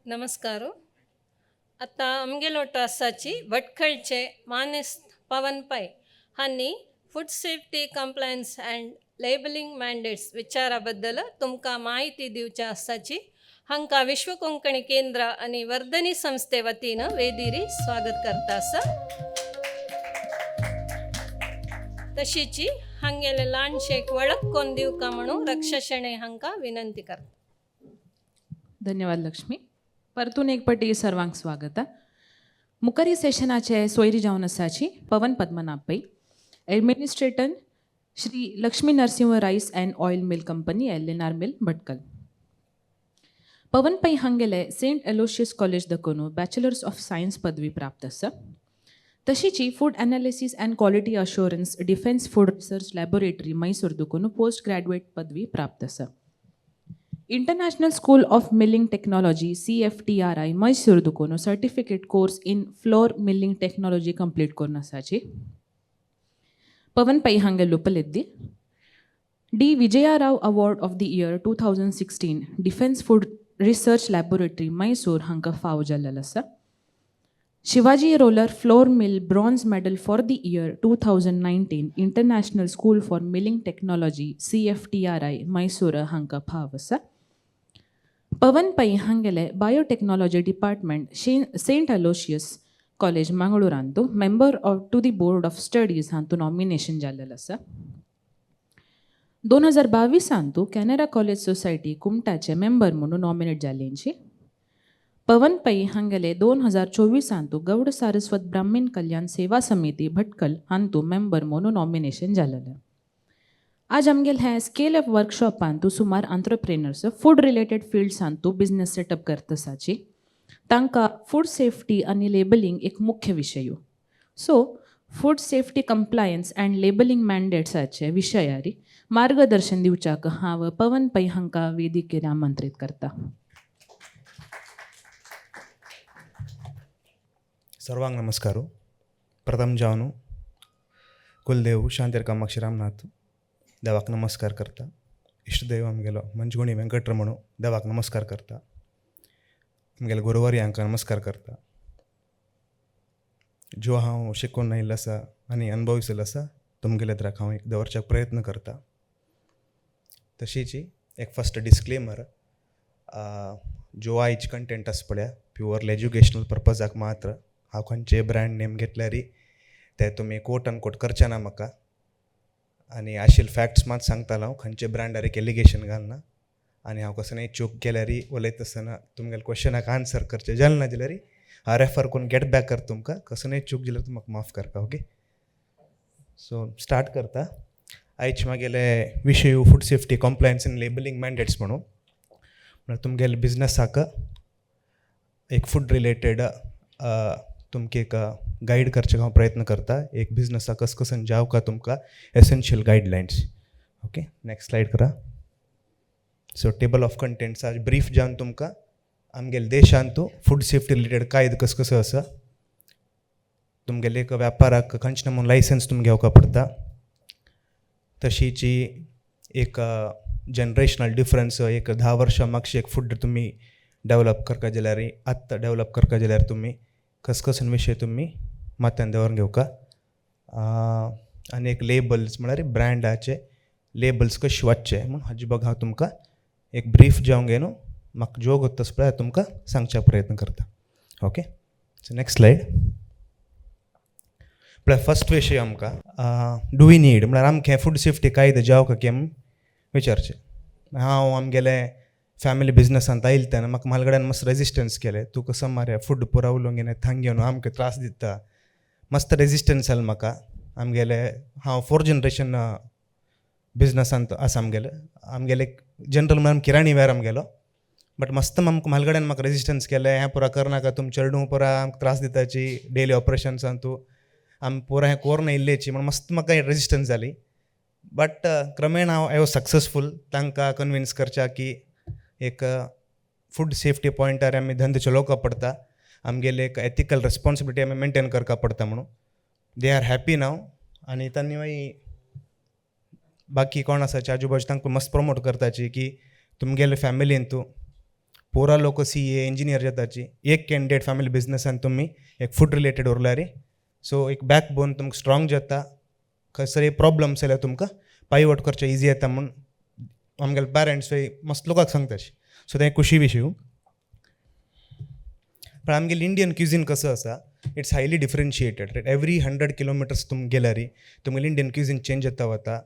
नमस्कार. आतां आमगेलो आसाची भटकळचे मानेस्त पवन पै हांणी food safety compliance and labelling mandates विचारा बद्दल तुमकां म्हायती दिवच्या आसाची. हांकां विश्व कोंकणी केंद्र आनी वर्धनी संस्थे वतीन वेदिरी स्वागत करता आसा. तशीची हांगेले ल्हानशे एक वळख कोन्न दिवका म्हणून रक्षा शेणै हांकां विनंती करता. धन्यवाद लक्ष्मी. परतून एक पटी सर्वांक स्वागत. मुखारी सेशनाचे सोयरी जावन आसाची Pavan Padmanabh Pai, administrator Shri Lakshmi Narasimha rice and oil mill company LNR mill Bhatkal. Pavan Pai हांगेले सेंट एलोशियस कॉलेज दकोनू बॅचलर्स ऑफ सायन्स पदवी प्राप्त आसा. तशीची food analysis and quality assurance defence food research laboratory Mysore दकोनू post graduate पदवी प्राप्त आसा. International school of milling technology CFTRI Mysore दुकोनो certificate course in flour milling technology complete करून आसाची. पवन पै हांगे उपलब्धी D Vijayarao award of the year 2016 defence food research laboratory Mysore हांकां फावो जाल्लेलो आसा. Shivaji roller flour mill bronze medal for the year 2019 international school for milling technology CFTRI Mysore हांकां फाव आसा. पवन पै हांगेले biotechnology department saint Aloysius college मंगळूरांतू member of to the board of studies हांतू नॉमिनेशन जाल्लेलें आसा. 2022 कॅनरा कॉलेज सोसायटी कुमटाचे member म्हणून नॉमिनेट जाल्यांची. पवन पै हांगेले 2024 गौड सारस्वत ब्राह्मीण कल्याण सेवा समिती भटकल हांतू मेंबर म्हणून नॉमिनेशन जाल्लेलें. आज आमगेले हे स्केल अप वर्कशॉपांतू सुमार आंत्रप्रेनर्स फूड रिलेटेड फिल्ड्सांतू बिजनेस सेटअप करता आसाची. तांकां फूड सेफ्टी आनी लेबलिंग एक मुख्य विशय. So food safety compliance and labelling मॅन्डेट्साचे विशयारी मार्गदर्शन दिवच्याक हांव पवन पै हांकां वेदिकेर आमंत्रीत करता. सर्वांक नमस्कार. प्रथम जावन कुलदेव शांतीर कामाक्षी रामनाथ देवाक नमस्कार करता. इश्टदेव आमगेलो मंजगुणी वेंकटरमणू देवाक नमस्कार करता. आमगेले गुरुवारी हांकां नमस्कार करता. ज्यो हांव शिकून आयिल्लो आसा आनी अनुभव आशिल्लो आसा तुमगेले त्राक हांव एक दवरच्याक प्रयत्न करता. तशीच एक फस्ट डिस्क्लेमर, ज्यो आयज कंटेंट आसा पळया प्युअरली एज्युकेशनल पर्पजाक मात्र. हांव खंयचे ब्रँड नेम घेतल्यार ते तुमी कोट अनकोट करचे ना म्हाका आनी आशिल्ले फॅक्ट्स मात सांगतालो. हांव खंयचे ब्रँडार एक एलिगेशन घालना आनी हांव कसलेय चूक केल्यार उलयता आसतना तुमगेले क्वेश्चनाक आन्सर करचें जालें ना जाल्यार हांव रेफर करून गेट बॅक करता तुमकां. कसलेय चूक जाल्यार तुमी म्हाका माफ करता. ओके, सो स्टार्ट करता. आयज म्हागेले विशय food safety compliance and labelling mandates म्हणून. म्हळ्यार तुमगेले बिजनसाक एक फूड रिलेटेड तुमकां एक गायड करचें हांव प्रयत्न करता. एक बिजनसाक कस कसन जावका तुमकां essential guidelines. Okay, next slide करा. सो टेबल ऑफ कंटेंट्स आज ब्रीफ जावन तुमकां आमगेले देशांतू फूड सेफ्टी रिलेटेड कायदे कस कसो आसा, तुमगेले एक व्यापाराक खंयचे नमून लायसन्स तुमकां घेवका पडटा, तशीची एक जनरेशनल डिफरन्स, एक 10 वर्सां मागशी एक फूड तुमी डेवलप करता जाल्यार आत्तां डेवलप करता जाल्यार तुमी खसखसन विशय तुमी माथ्यान दवरून घेवका. आनी एक लेबल्स म्हळ्यार ब्रँडाचे लेबल्स कशे वाचचे म्हूण हाजे बग हांव तुमकां एक ब्रीफ जावंक न्हू म्हाका ज्यो गोत्त आसा पळय तुमकां सांगच्या प्रयत्न करता. Okay, so next slide. म्हळ्यार फस्ट विशय आमकां do we need, म्हळ्यार आमकां फूड सेफ्टी कायदे जावका की आमी विचारचें. हांव आमगेले फॅमिली बिजनसांत आयले तेन्ना म्हाका म्हाल कडेन मस्त रेजिस्टन्स केलें. तूं कसो मारे फूड पुरा उलोवंक घेना थांग घेवन आमकां त्रास दिता. मस्त रेजिस्टन्स जालें म्हाका. आमगेले हांव फोर्थ जनरेशन बिजनसांत आसा. आमगेले आमगेले जनरल म्हळ्यार किराणी वेर आमगेलो, बट मस्त आमकां म्हाल कडेन म्हाका रेजिस्टन्स केलें. हें पुरा करनाका तुम चेडूं पुरा आमकां त्रास दिताची डेली ऑपरेशन्सान तूं आमी पुरा हें कोर्न येयल्लेची म्हण मस्त म्हाका रेजिस्टन्स जाली. बट क्रमेण हांव I was successful तांकां कन्विन्स करच्या की एक फूड सेफ्टी पॉयंटार आमी धंदे चलोवका पडटा, आमगेले एक एथिकल रेस्पॉन्सिबिलिटी आमी मेनटेन करपा पडटा म्हणून. They are happy नाव आनी तांणी मागीर बाकी कोण आसा आजू बाजू तांकां मस्त प्रमोट करताची की तुमगेले फॅमिलीन तूं पुरा लोक सीए इंजिनियर जाताची. एक कॅन्डिडेट फॅमिली बिजनसान तुमी एक फूड रिलेटेड उरल्यारी सो एक बॅक बोन तुमकां स्ट्रॉंग जाता. खंयसरय प्रॉब्लम्स जाल्यार तुमकां पायवट करचें इजी जाता म्हूण आमगेले पॅरंट्सूय मस्त लोकांक सांगताशी. सो तें खुशी विशय. पण आमगेली इंडियन क्युझीन कसो आसा, it's highly differentiated, right? Every 100 kilometers तुमी गेल्यारी तुमगेली इंडियन क्युझीन चेंज जाता वता,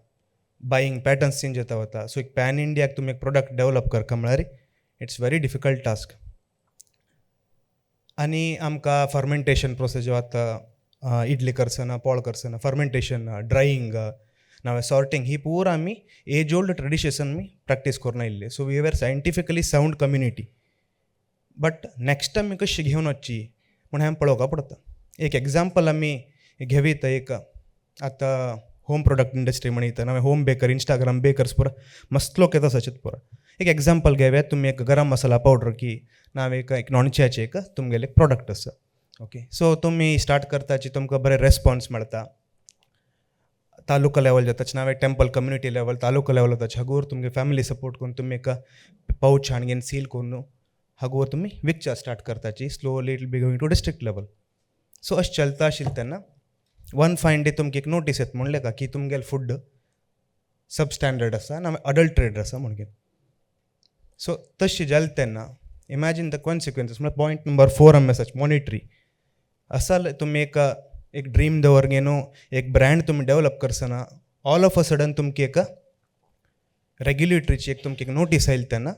बायिंग पॅटर्न्स चेंज जाता वता. सो एक पॅन इंडियाक तुमी एक प्रोडक्ट डेवलप करता म्हळ्यार it's very difficult task. आनी आमकां फर्मेंटेशन प्रोसेस जो आतां इडली करसना, पोळ करसना, फर्मेंटेशन, ड्रायींग, नाल्यार सॉर्टिंग, ही पुरा आमी एज ओल्ड ट्रेडिशन आमी प्रॅक्टीस करून आयिल्ले. So we were scientifically sound community, but next आमी कशी घेवन वचची म्हूण हें पळोवपा पडटा. एक एग्जाम्पल आमी घेवीत, एक आतां होम प्रोडक्ट इंडस्ट्री म्हणीत नाल्यार होम बेकर, इंस्टाग्राम बेकर्स पुरा मस्त लोक येता आसात पुरा. एक एग्जाम्पल घेवया, तुमी एक गरम मसाला पावडर की ना एक एक लोणच्याचें एक तुमगेलें प्रोडक्ट आसा, ओके. सो तुमी स्टार्ट करताची, तुमकां बरें रेस्पोन्स मेळटा, तालुका लेवल जाता, नाल्यार temple community level, taluka level वता. हागूर तुमगे फॅमिली सपोर्ट करून तुमी एक पावच हाणगेन सील करून हागूर तुमी विकच्या start करताची. Slowly it be going to district level. So अशें चलता आशिल्लें तेन्ना वन फायन डे तुमकां एक नोटीस येता म्हणलें का की तुमगेलें फूड सब स्टँडर्ड आसा ना अडल्ट्रेटेड आसा म्हणून. सो तशें जालें तेन्ना इमॅजीन the कॉन्सिक्वन्सीस. म्हळ्यार पॉयंट नंबर फोर आमी आसा, मॉनिटरी. असल तुमी एक एक ड्रीम दवर न्हू, एक ब्रँड तुमी डेवलप करसना, ऑल ऑफ अ सडन तुमकां एक रेग्युलेटरीची एक तुमकां एक नोटीस आयली तेन्ना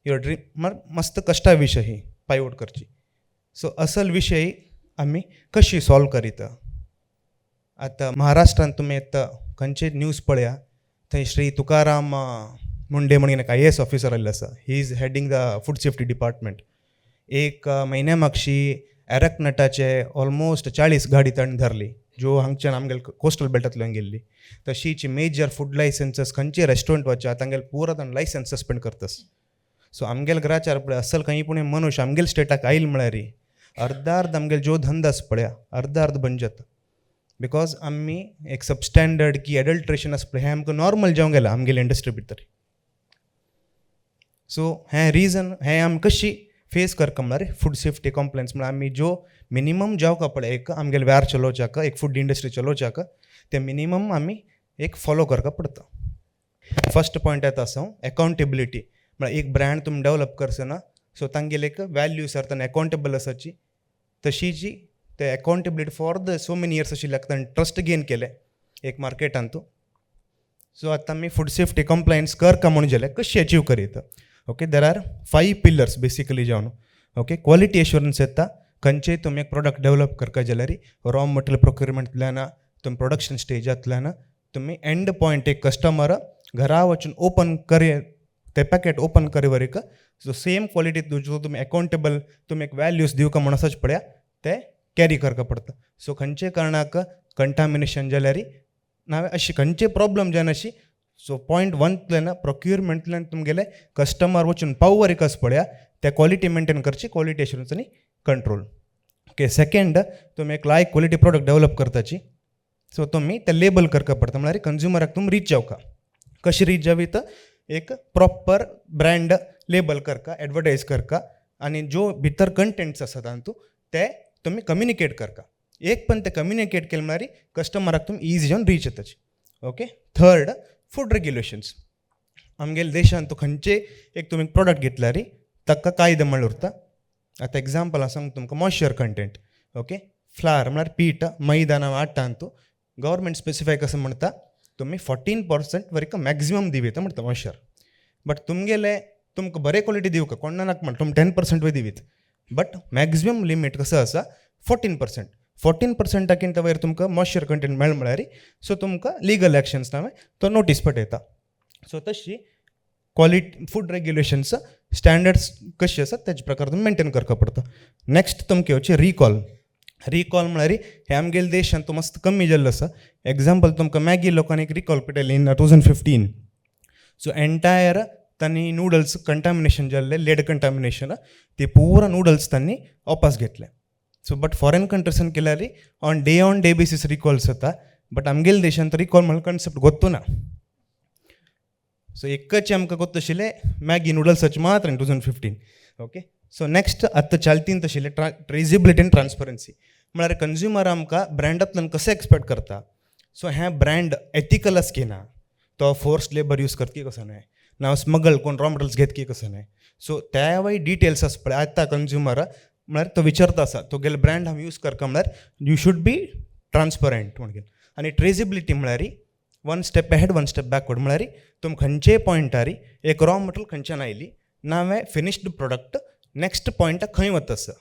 your dream मस्त कश्टा विशय ही पायवट करची. सो असल विशय आमी कशी सॉल्व करीत? आतां महाराष्ट्रांत तुमी आतां खंयचे न्यूज पळया, थंय श्री तुकाराम मुंडे म्हणून एक आयएएस ऑफिसर आयिल्लो आसा. He is heading the food safety department. एक म्हयन्या मागशी एरकनटाचे ऑलमोस्ट 40 गाडी ताणें धरली, ज्यो हांगच्यान आमगेले कोस्टल बेल्टांतल्यान गेल्ली. तशीच मेजर फूड लायसन्सीस, खंयचे रेस्टॉरंट वचा, तांगेले पुरा ताणें लायसन्स सस्पेंड करतस. सो आमगेले घराच्यार पळय, असल खंय पूण मनुष्य आमगेले स्टेटाक आयल म्हळ्यार अर्दा अर्द आमगेले ज्यो धंदो आसा पळया, अर्दा अर्द बंद जाता, because आमी एक सबस्टँडर्ड की एडल्ट्रेशन आसा पळय, हें आमकां नॉर्मल जावंक गेलां आमगेले इंडस्ट्री भितर. सो हें रिजन, हें आमी कशी फेस करता म्हळ्यार फूड सेफ्टी कॉम्प्लायन्स म्हळ्यार आमी ज्यो मिनिमम जावका पळय, एक आमगेले व्यार चलोवच्याक, एक फूड इंडस्ट्री चलोवच्याक, ते मिनिमम आमी एक फॉलो करपा पडटा. फर्स्ट पॉयंट येता आसा एकाउंटेबिलिटी. म्हळ्यार एक ब्रँड तुमी डेवलप करसना, सो तांगेले एक वॅल्यू सर तांणी अकाउंटेबल आसाची. तशी जी ते accountability for the so many years आशिल्ल्याक ताणें ट्रस्ट गेन केलें एक मार्केटान तूं. सो आतां आमी फूड सेफ्टी कंप्लायन्स कर का म्हणून जाल्यार कशी अचीव करीत? Okay, there are five pillars basically जावन, ओके. क्वॉलिटी एश्योरन्स येता. खंयचेय तुमी एक प्रोडक्ट डेवलप करता जाल्यार रॉ मटेरियल प्रोक्युरमेंटल्यान, तुमी प्रोडक्शन स्टेजांतल्यान, तुमी एंड पॉयंट एक कस्टमर घरा वचून ओपन करे, ते पॅकेट ओपन करे वरीक, सो सेम क्वॉलिटी जो तुमी अकाउंटेबल तुमी एक वॅल्यूज दिवका म्हूण आसाच पळया, ते कॅरी करका पडटा. सो खंयचे कारणाक कंटामिनेशन जाल्यार नाल्यार अशी खंयचे प्रॉब्लम जायनाशी. सो पॉयंट वनतल्यान, प्रोक्युरमेंटल्यान तुमगेले कस्टमर वचून पाव वरीक आसा पळया, ते क्वॉलिटी मेंटेन करची, क्वॉलिटी एश्युरन्स आनी कंट्रोल. ओके, सेकंड, तुमी एक लायक क्वॉलिटी प्रोडक्ट डेवलप करताची, सो तुमी ते लेबल करका पडटा. म्हळ्यार कंज्युमराक तुमी रीच जावका. कशी रीच जावी? तर एक प्रॉपर ब्रँड लेबल करका, एडवर्टायज करका आनी ज्यो भितर कंटेंट्स आसा तातूंत ते तुमी कम्युनिकेट करका. एक पण ते कम्युनिकेट केले म्हळ्यार कस्टमराक तुमी इजी जावन रीच येताची. Okay, third, food regulations. आमगेले देशांत खंयचे एक तुमी प्रोडक्ट घेतल्यार ताका कायदे म्हळ्यार उरता. आतां एग्जाम्पल हांव सांगता तुमकां, मॉइश्चर कंटेंट, ओके, फ्लार म्हळ्यार पीठ, मैदा ना आटा तूं गव्हर्मेंट स्पेसिफाय कसो म्हणटा, तुमी 14% वरीक मॅक्झिमम दिवयता म्हणटा मॉइश्चर. बट तुमगेले तुमकां बरे क्वॉलिटी दिवका कोण नाका म्हणटा, तुमी 10% वयर दिवीत, बट मॅक्झिमम लिमीट कसो आसा, 14%. 14%टाकीन वयर तुमकां मॉइश्चर कंटेंट मेळ म्हळ्यार, सो तुमकां लिगल एक्शन्स नावे तो नोटीस पठयता. सो तशी क्वॉलिटी फूड रेग्युलेशन्स स्टँडर्ड्स कशी आसा, तेजे प्रकार तुमी मेंटेन करपा पडटा. नेक्स्ट तुमकां येवचे रिकॉल. रिकॉल म्हळ्यार हे आमगेले देशांत मस्त कमी जाल्लो आसा. एग्जाम्पल तुमकां, मॅगी लोकांनी एक रिकॉल पेटयली इन 2015. सो एंटायर तांणी नुडल्स कंटामिनेशन जाल्लें, लेड कंटामिनेशन, ते पुरा नुडल्स तांणी वापस घेतले. सो बट फॉरेन कंट्रीसान केल्यार on day basis recalls जाता, बट आमगेले देशांत रिकॉल म्हणल्यार कन्सेप्ट गोत्तू ना. सो एकच आमकां गोत्त आशिल्लें मॅगी नुडल्साचें मात्र इन 2015. ओके, सो नेक्स्ट आतां चालतीन तशिल्लें ट्रेजिबिलिटी आनी ट्रान्सपरन्सी म्हळ्यार कंज्युमर आमकां ब्रँडांतल्यान कशें एक्सपेक्ट करता. सो हें ब्रँड एथिकल आसा की ना, तो फोर्स लेबर यूज करता की कसो न्हय, ना स्मगल कोण रॉ मटेरियल्स घेत की कसो न्हय. सो त्यावय डिटेल्स आसा पळय आतां कंज्युमर म्हळ्यार तो विचारता आसा तुगेले ब्रँड हांव यूज करता म्हळ्यार you should be transparent म्हणून. आनी ट्रेजिबिलिटी म्हळ्यार one step ahead one step backward म्हळ्यार तुमी खंयचेय पॉयंटार एक रॉ मटेरियल खंयच्यान आयली नावें फिनिश्ड प्रोडक्ट नेक्स्ट पॉयंटाक खंय वता आसा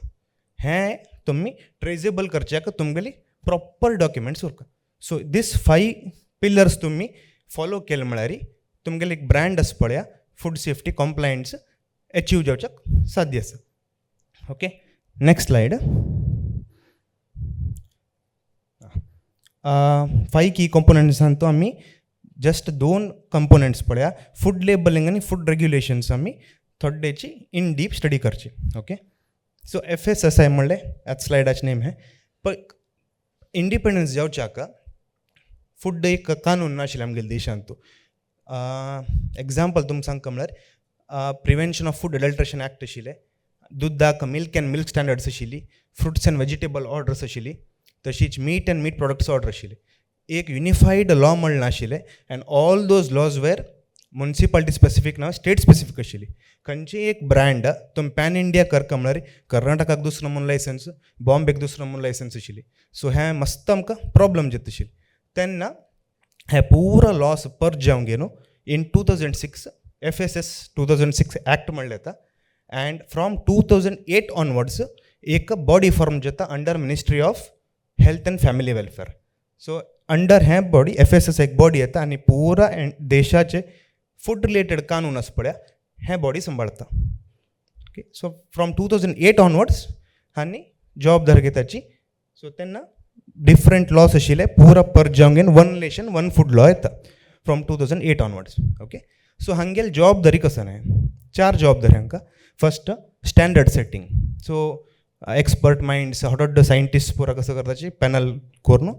हें तुमी ट्रेजेबल करच्याक तुमगेली प्रॉपर डॉक्युमेंट्स उरता. सो दीस फायव पिलर्स तुमी फॉलो केले म्हळ्यार तुमगेली एक ब्रँड आसा पळया फूड सेफ्टी कॉम्प्लायन्स एचीव जावच्याक साध्य आसा. Okay, next slide. Five की कंपोनंट्सान तो आमी जस्ट दोन कंपोनंट्स पळया, फूड लेबलिंग आनी फूड रेग्युलेशन्स आमी थोड्डेची इन डीप स्टडी करची. Okay, so FSSI म्हणलें ह्याच स्लायडाचें नेम हें. पण इंडिपेंडन्स जावच्याक फूड एक कानून नाशिल्लें आमगेल्या देशांत. एग्जाम्पल तुमकां सांगता म्हळ्यार prevention of food adulteration act आशिल्लें, दुदाक मिल्क अँड मिल्क स्टँडर्ड्स आशिल्ली, फ्रुट्स अँड वेजिटेबल ऑर्डर्स आशिल्ली, तशीच meat and meat products order आशिल्ली. एक युनिफायड लॉ म्हण नाशिल्लें and all those laws were municipality specific ना स्टेट स्पेसिफीक आशिल्ली. खंयचीय एक ब्रँड तुमी पॅन इंडिया करता म्हळ्यार कर्नाटकाक दुसरो म्हणून लायसन्स, बॉम्बेक दुसरो म्हणून लायसन्स आशिल्ली. सो हें मस्त आमकां प्रॉब्लम जाता आशिल्ली. तेन्ना हे पुरा लॉस पर्ज जावन न्हू in 2006 FSS 2006 act म्हणलें येता and from 2008 onwards एक बॉडी फॉर्म जाता under ministry of health and family welfare. So under हें बॉडी FSS एक बॉडी येता आनी पुरा देशाचे फूड रिलेटेड कानून आसा पळया हें बॉडी सांबाळता. Okay, so from 2008 onwards आनी जबाबदारी घेताची. सो तेन्ना डिफरंट लॉस आशिल्ले पुरा पर्ज जावन one nation one food law येता from 2008 onwards. Okay, so हांगेल जबाबदारी कसं न्हय, चार जबाबदारी हांकां. First standard setting, so expert minds hot scientist पुरा कसं करताची पॅनल करून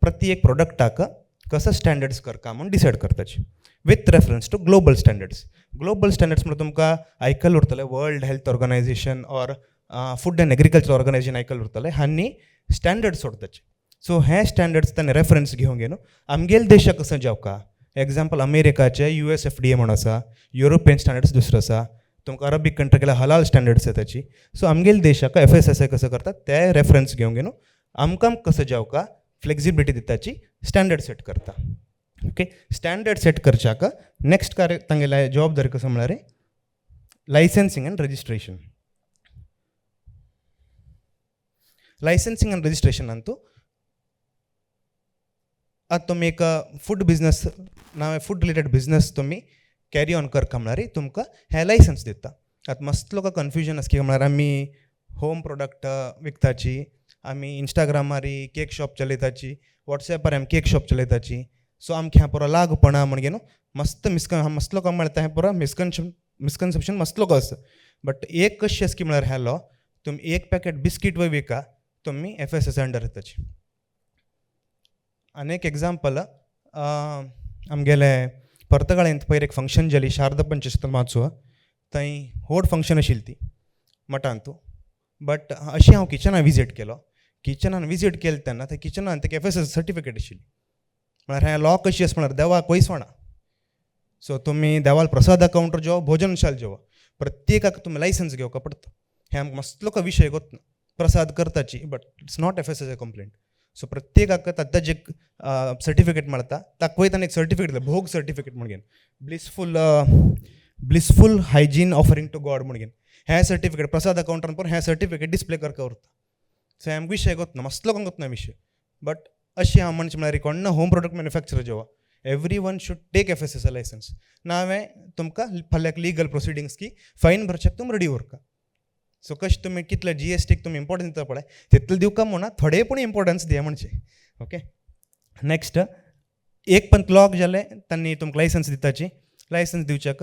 प्रति एक प्रोडक्टाक कसं स्टँडर्ड्स करका म्हूण decide करताची with reference to global standards. Global standards म्हणल्यार तुमकां आयकल उरतलें world health organization or food and agriculture organization आयकल उरतलें, हांणी स्टँडर्ड्स सोडताचे. सो हे स्टँडर्ड्स ताणें रेफरन्स घेवन न्हू आमगेले देशाक कसं जावका. एग्जाम्पल अमेरिकाचे USFDA म्हण आसा, युरोपियन स्टँडर्ड्स दुसरो आसा, तुमकां अरबीक कंट्री गेल्यार हलाल स्टँडर्ड्स येताची. सो आमगेले देशाक FSSI कसं करतात ते रेफरन्स घेवन न्हू आमकां कसं जावका फ्लेक्सिबिलिटी दिताची स्टँडर्ड सेट करता. ओके, स्टँडर्ड सेट करच्याक नेक्स्ट कार्य तांगेले जबाबदारी कसं म्हळ्यार licensing and registration. Licensing and registration Antu आतां तुमी एक फूड बिजनस ना फूड रिलेटेड बिजनस तुमी कॅरी ऑन करता म्हळ्यार तुमकां हें लायसन्स दिता. आतां मस्त लोकां कन्फ्युजन आसा की म्हळ्यार आमी होम प्रोडक्ट विकताची, आमी इंस्टाग्रामार केक शॉप चलयताची, वॉट्सॅपार आमी केक शॉप चलयताची, सो आमकां हें पुरो लागू पडना म्हणगे न्हू मस्त मस्त लोकांक मेळटा हें पुरो मिसकन्सेप्शन मस्त लोक आसा. बट एक कशी आसा की म्हळ्यार ह्या लॉ तुमी एक पॅकेट बिस्कीट वय विका तुमी FSS under येताची. आनी एक एग्जाम्पल आमगेले पर्तगाळेंत पयर एक फंक्शन जाली शारदा पंचशत महोत्सव, थंय व्हड फंक्शन आशिल्ली ती मठांतू. बट अशी हांव किचनान विजीट केलो, किचनान विजीट केलें तेन्ना थंय किचनान तेका FSS certificate आशिल्ली. म्हळ्यार हें लॉ कशी आसा म्हळ्यार देवाक वयसवणा. सो तुमी देवाल प्रसादा कावंटर जेवो, भोजनशाल जेवो, प्रत्येकाक तुमी लायसन्स घेवका पडटा. हें आमकां मस्त लोकां विशय गोतना प्रसाद करताची, but it's not FSSI complaint. So प्रत्येकाक आतां जे सर्टिफिकेट मेळटा ताका वयताना एक सर्टिफिकेट दिता, भोग सर्टिफिकेट म्हणून, blissful blissful hygiene offering to God म्हणून. हें सर्टिफिकेट प्रसाद कावंटरान पण हें सर्टिफिकेट डिस्प्ले करका उरता. सो हें आमकां विशय गोतना मस्त लोकांक गोतना विशय. बट अशी हांव म्हणचें म्हळ्यार कोण होम प्रोडक्ट मॅन्युफॅक्चर जेवा every one should take FSSI licence. ना हांवें तुमकां फाल्यां लिगल प्रोसिडिंग्स की फायन भरच्याक तुमी रेडी उरका. सो कशें तुमी कितले GSTक तुमी इम्पोर्टन्स दिता पळय तितलें दिवका म्हणा थोडे पूण इम्पोर्टन्स दिया म्हणचें. ओके, नेक्स्ट एक पण क्लॉक जालें तांणी तुमकां लायसन्स दिताची, लायसन्स दिवच्याक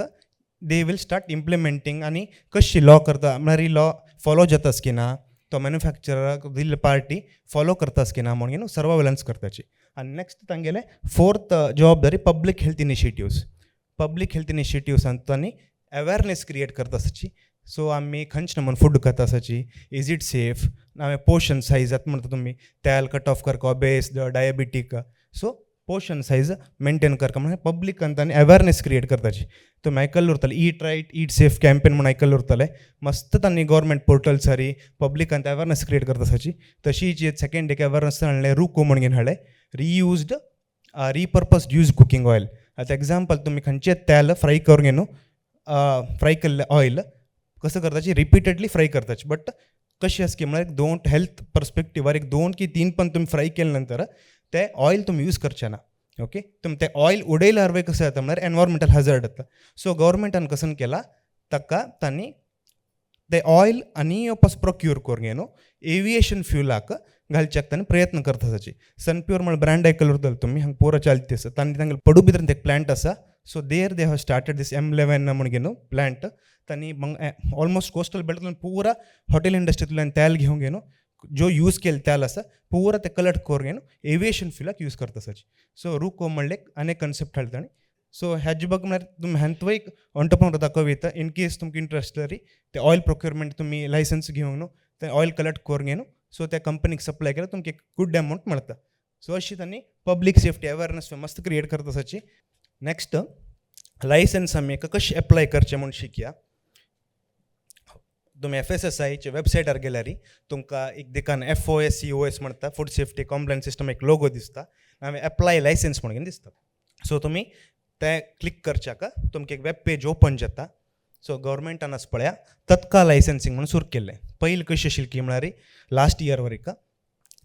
they will start implementing आनी कशी लॉ करता म्हळ्यार ही लॉ फॉलो जातास की ना, तो मॅन्युफॅक्चराक दिल्ली पार्टी फॉलो करतास की ना म्हणून न्हू सर्वेलन्स करताची. आनी नेक्स्ट तांगेले फोर्थ जबाबदारी public health initiatives. Public health इनिशिएटिव्सान तांणी अवेरनेस क्रिएट करता आसची. सो आमी खंयच नमून फूड खाता आसाची, is it safe, नाल्यार पोर्शन सायज आतां म्हणटा तुमी तेल कट ऑफ करका, obese, diabetic, so portion size maintain करका म्हणून पब्लिकान तांणी अवेरनेस क्रिएट करताची. तुमी आयकल्लें उरतलें, eat right eat safe campaign म्हणून आयकल्लें उरतलें. मस्त तांणी गव्हर्मेंट पोर्टल्सारी पब्लिकान अवेरनेस क्रिएट करता आसाची. तशीच सेकेंड एक अवेरनेस हाडलें, रुको म्हणून हाडलें, reused repurposed use cooking oil. आतां एग्जाम्पल, तुमी खंयचें तेल फ्राय करून न्हू, फ्राय केल्लें ऑयल कसं करताची, रिपीटेडली फ्राय करताची, बट कशी आसा की म्हळ्यार दोन हेल्थ पर्सपेक्टिवार एक दोन की तीन पण तुमी फ्राय केले नंतर ते ऑयल तुमी यूज करचे ना. ओके, तुमी ते ऑयल उडयल्यार वय कसं जाता म्हळ्यार एनवायरमेंटल हजर्ड जाता. सो गव्हर्मेंटान कसं केलां, ताका तांणी ते ऑयल आनी वापस प्रोक्यूर करून न्हू एविएशन फ्युलाक घालच्याक तांणी प्रयत्न करता आसाची. सनप्युअर म्हळ्यार ब्रँड आयकलो उरतलो तुमी, हांगा पुरो चालती आसा. तांणी तांगेले पडुबिद्रीन एक प्लांट आसा, so there they have started this M11 म्हणून न्हू प्लांट. तांणी ऑलमोस्ट कोस्टल बेल्टांतल्यान पुरा हॉटेल इंडस्ट्रींतल्यान तेल घेवन न्हू, जो यूज केल्ले तेल आसा पुरा ते कलेक्ट करून न्हू एविएशन फ्युलाक यूज करता आसाची. सो रुको म्हणलें आनी एक कन्सेप्ट हाडटा तांणी. सो हेजे बग म्हळ्यार तुमी हेंतूय एक ऑन्टरप्रनर दाखोवं येता, इन केस तुमकां इंट्रस्ट जाल्यार ते ऑयल प्रोक्युरमेंट तुमी लायसन्स घेवन न्हू ते ऑयल कलेक्ट करून न्हू, सो त्या कंपनीक सप्लाय केल्यार तुमकां एक गुड अमावंट मेळटा. सो अशी तांणी पब्लीक सेफ्टी अवेरनेस मस्त क्रिएट करता आसाची. नेक्स्ट, लायसन्स आमी कशें एप्लाय करचें म्हूण शिकया. तुमी एफएसएसआयच्या वेबसायटार गेल्यार तुमकां एक दिकान FOSCOS म्हणटा, फूड सेफ्टी कॉम्प्लायन्स सिस्टम, एक लोगो दिसता आनी एप्लाय लायसन्स म्हणून दिसता. सो तुमी तें क्लिक करच्याक तुमकां एक वेब पेज ओपन जाता. सो गव्हर्मेंटान आसा पळया तत्काल लायसन्सिंग म्हणून सुरू केल्लें. पयलीं कशें आशिल्लें की म्हळ्यार लास्ट इयर वरीक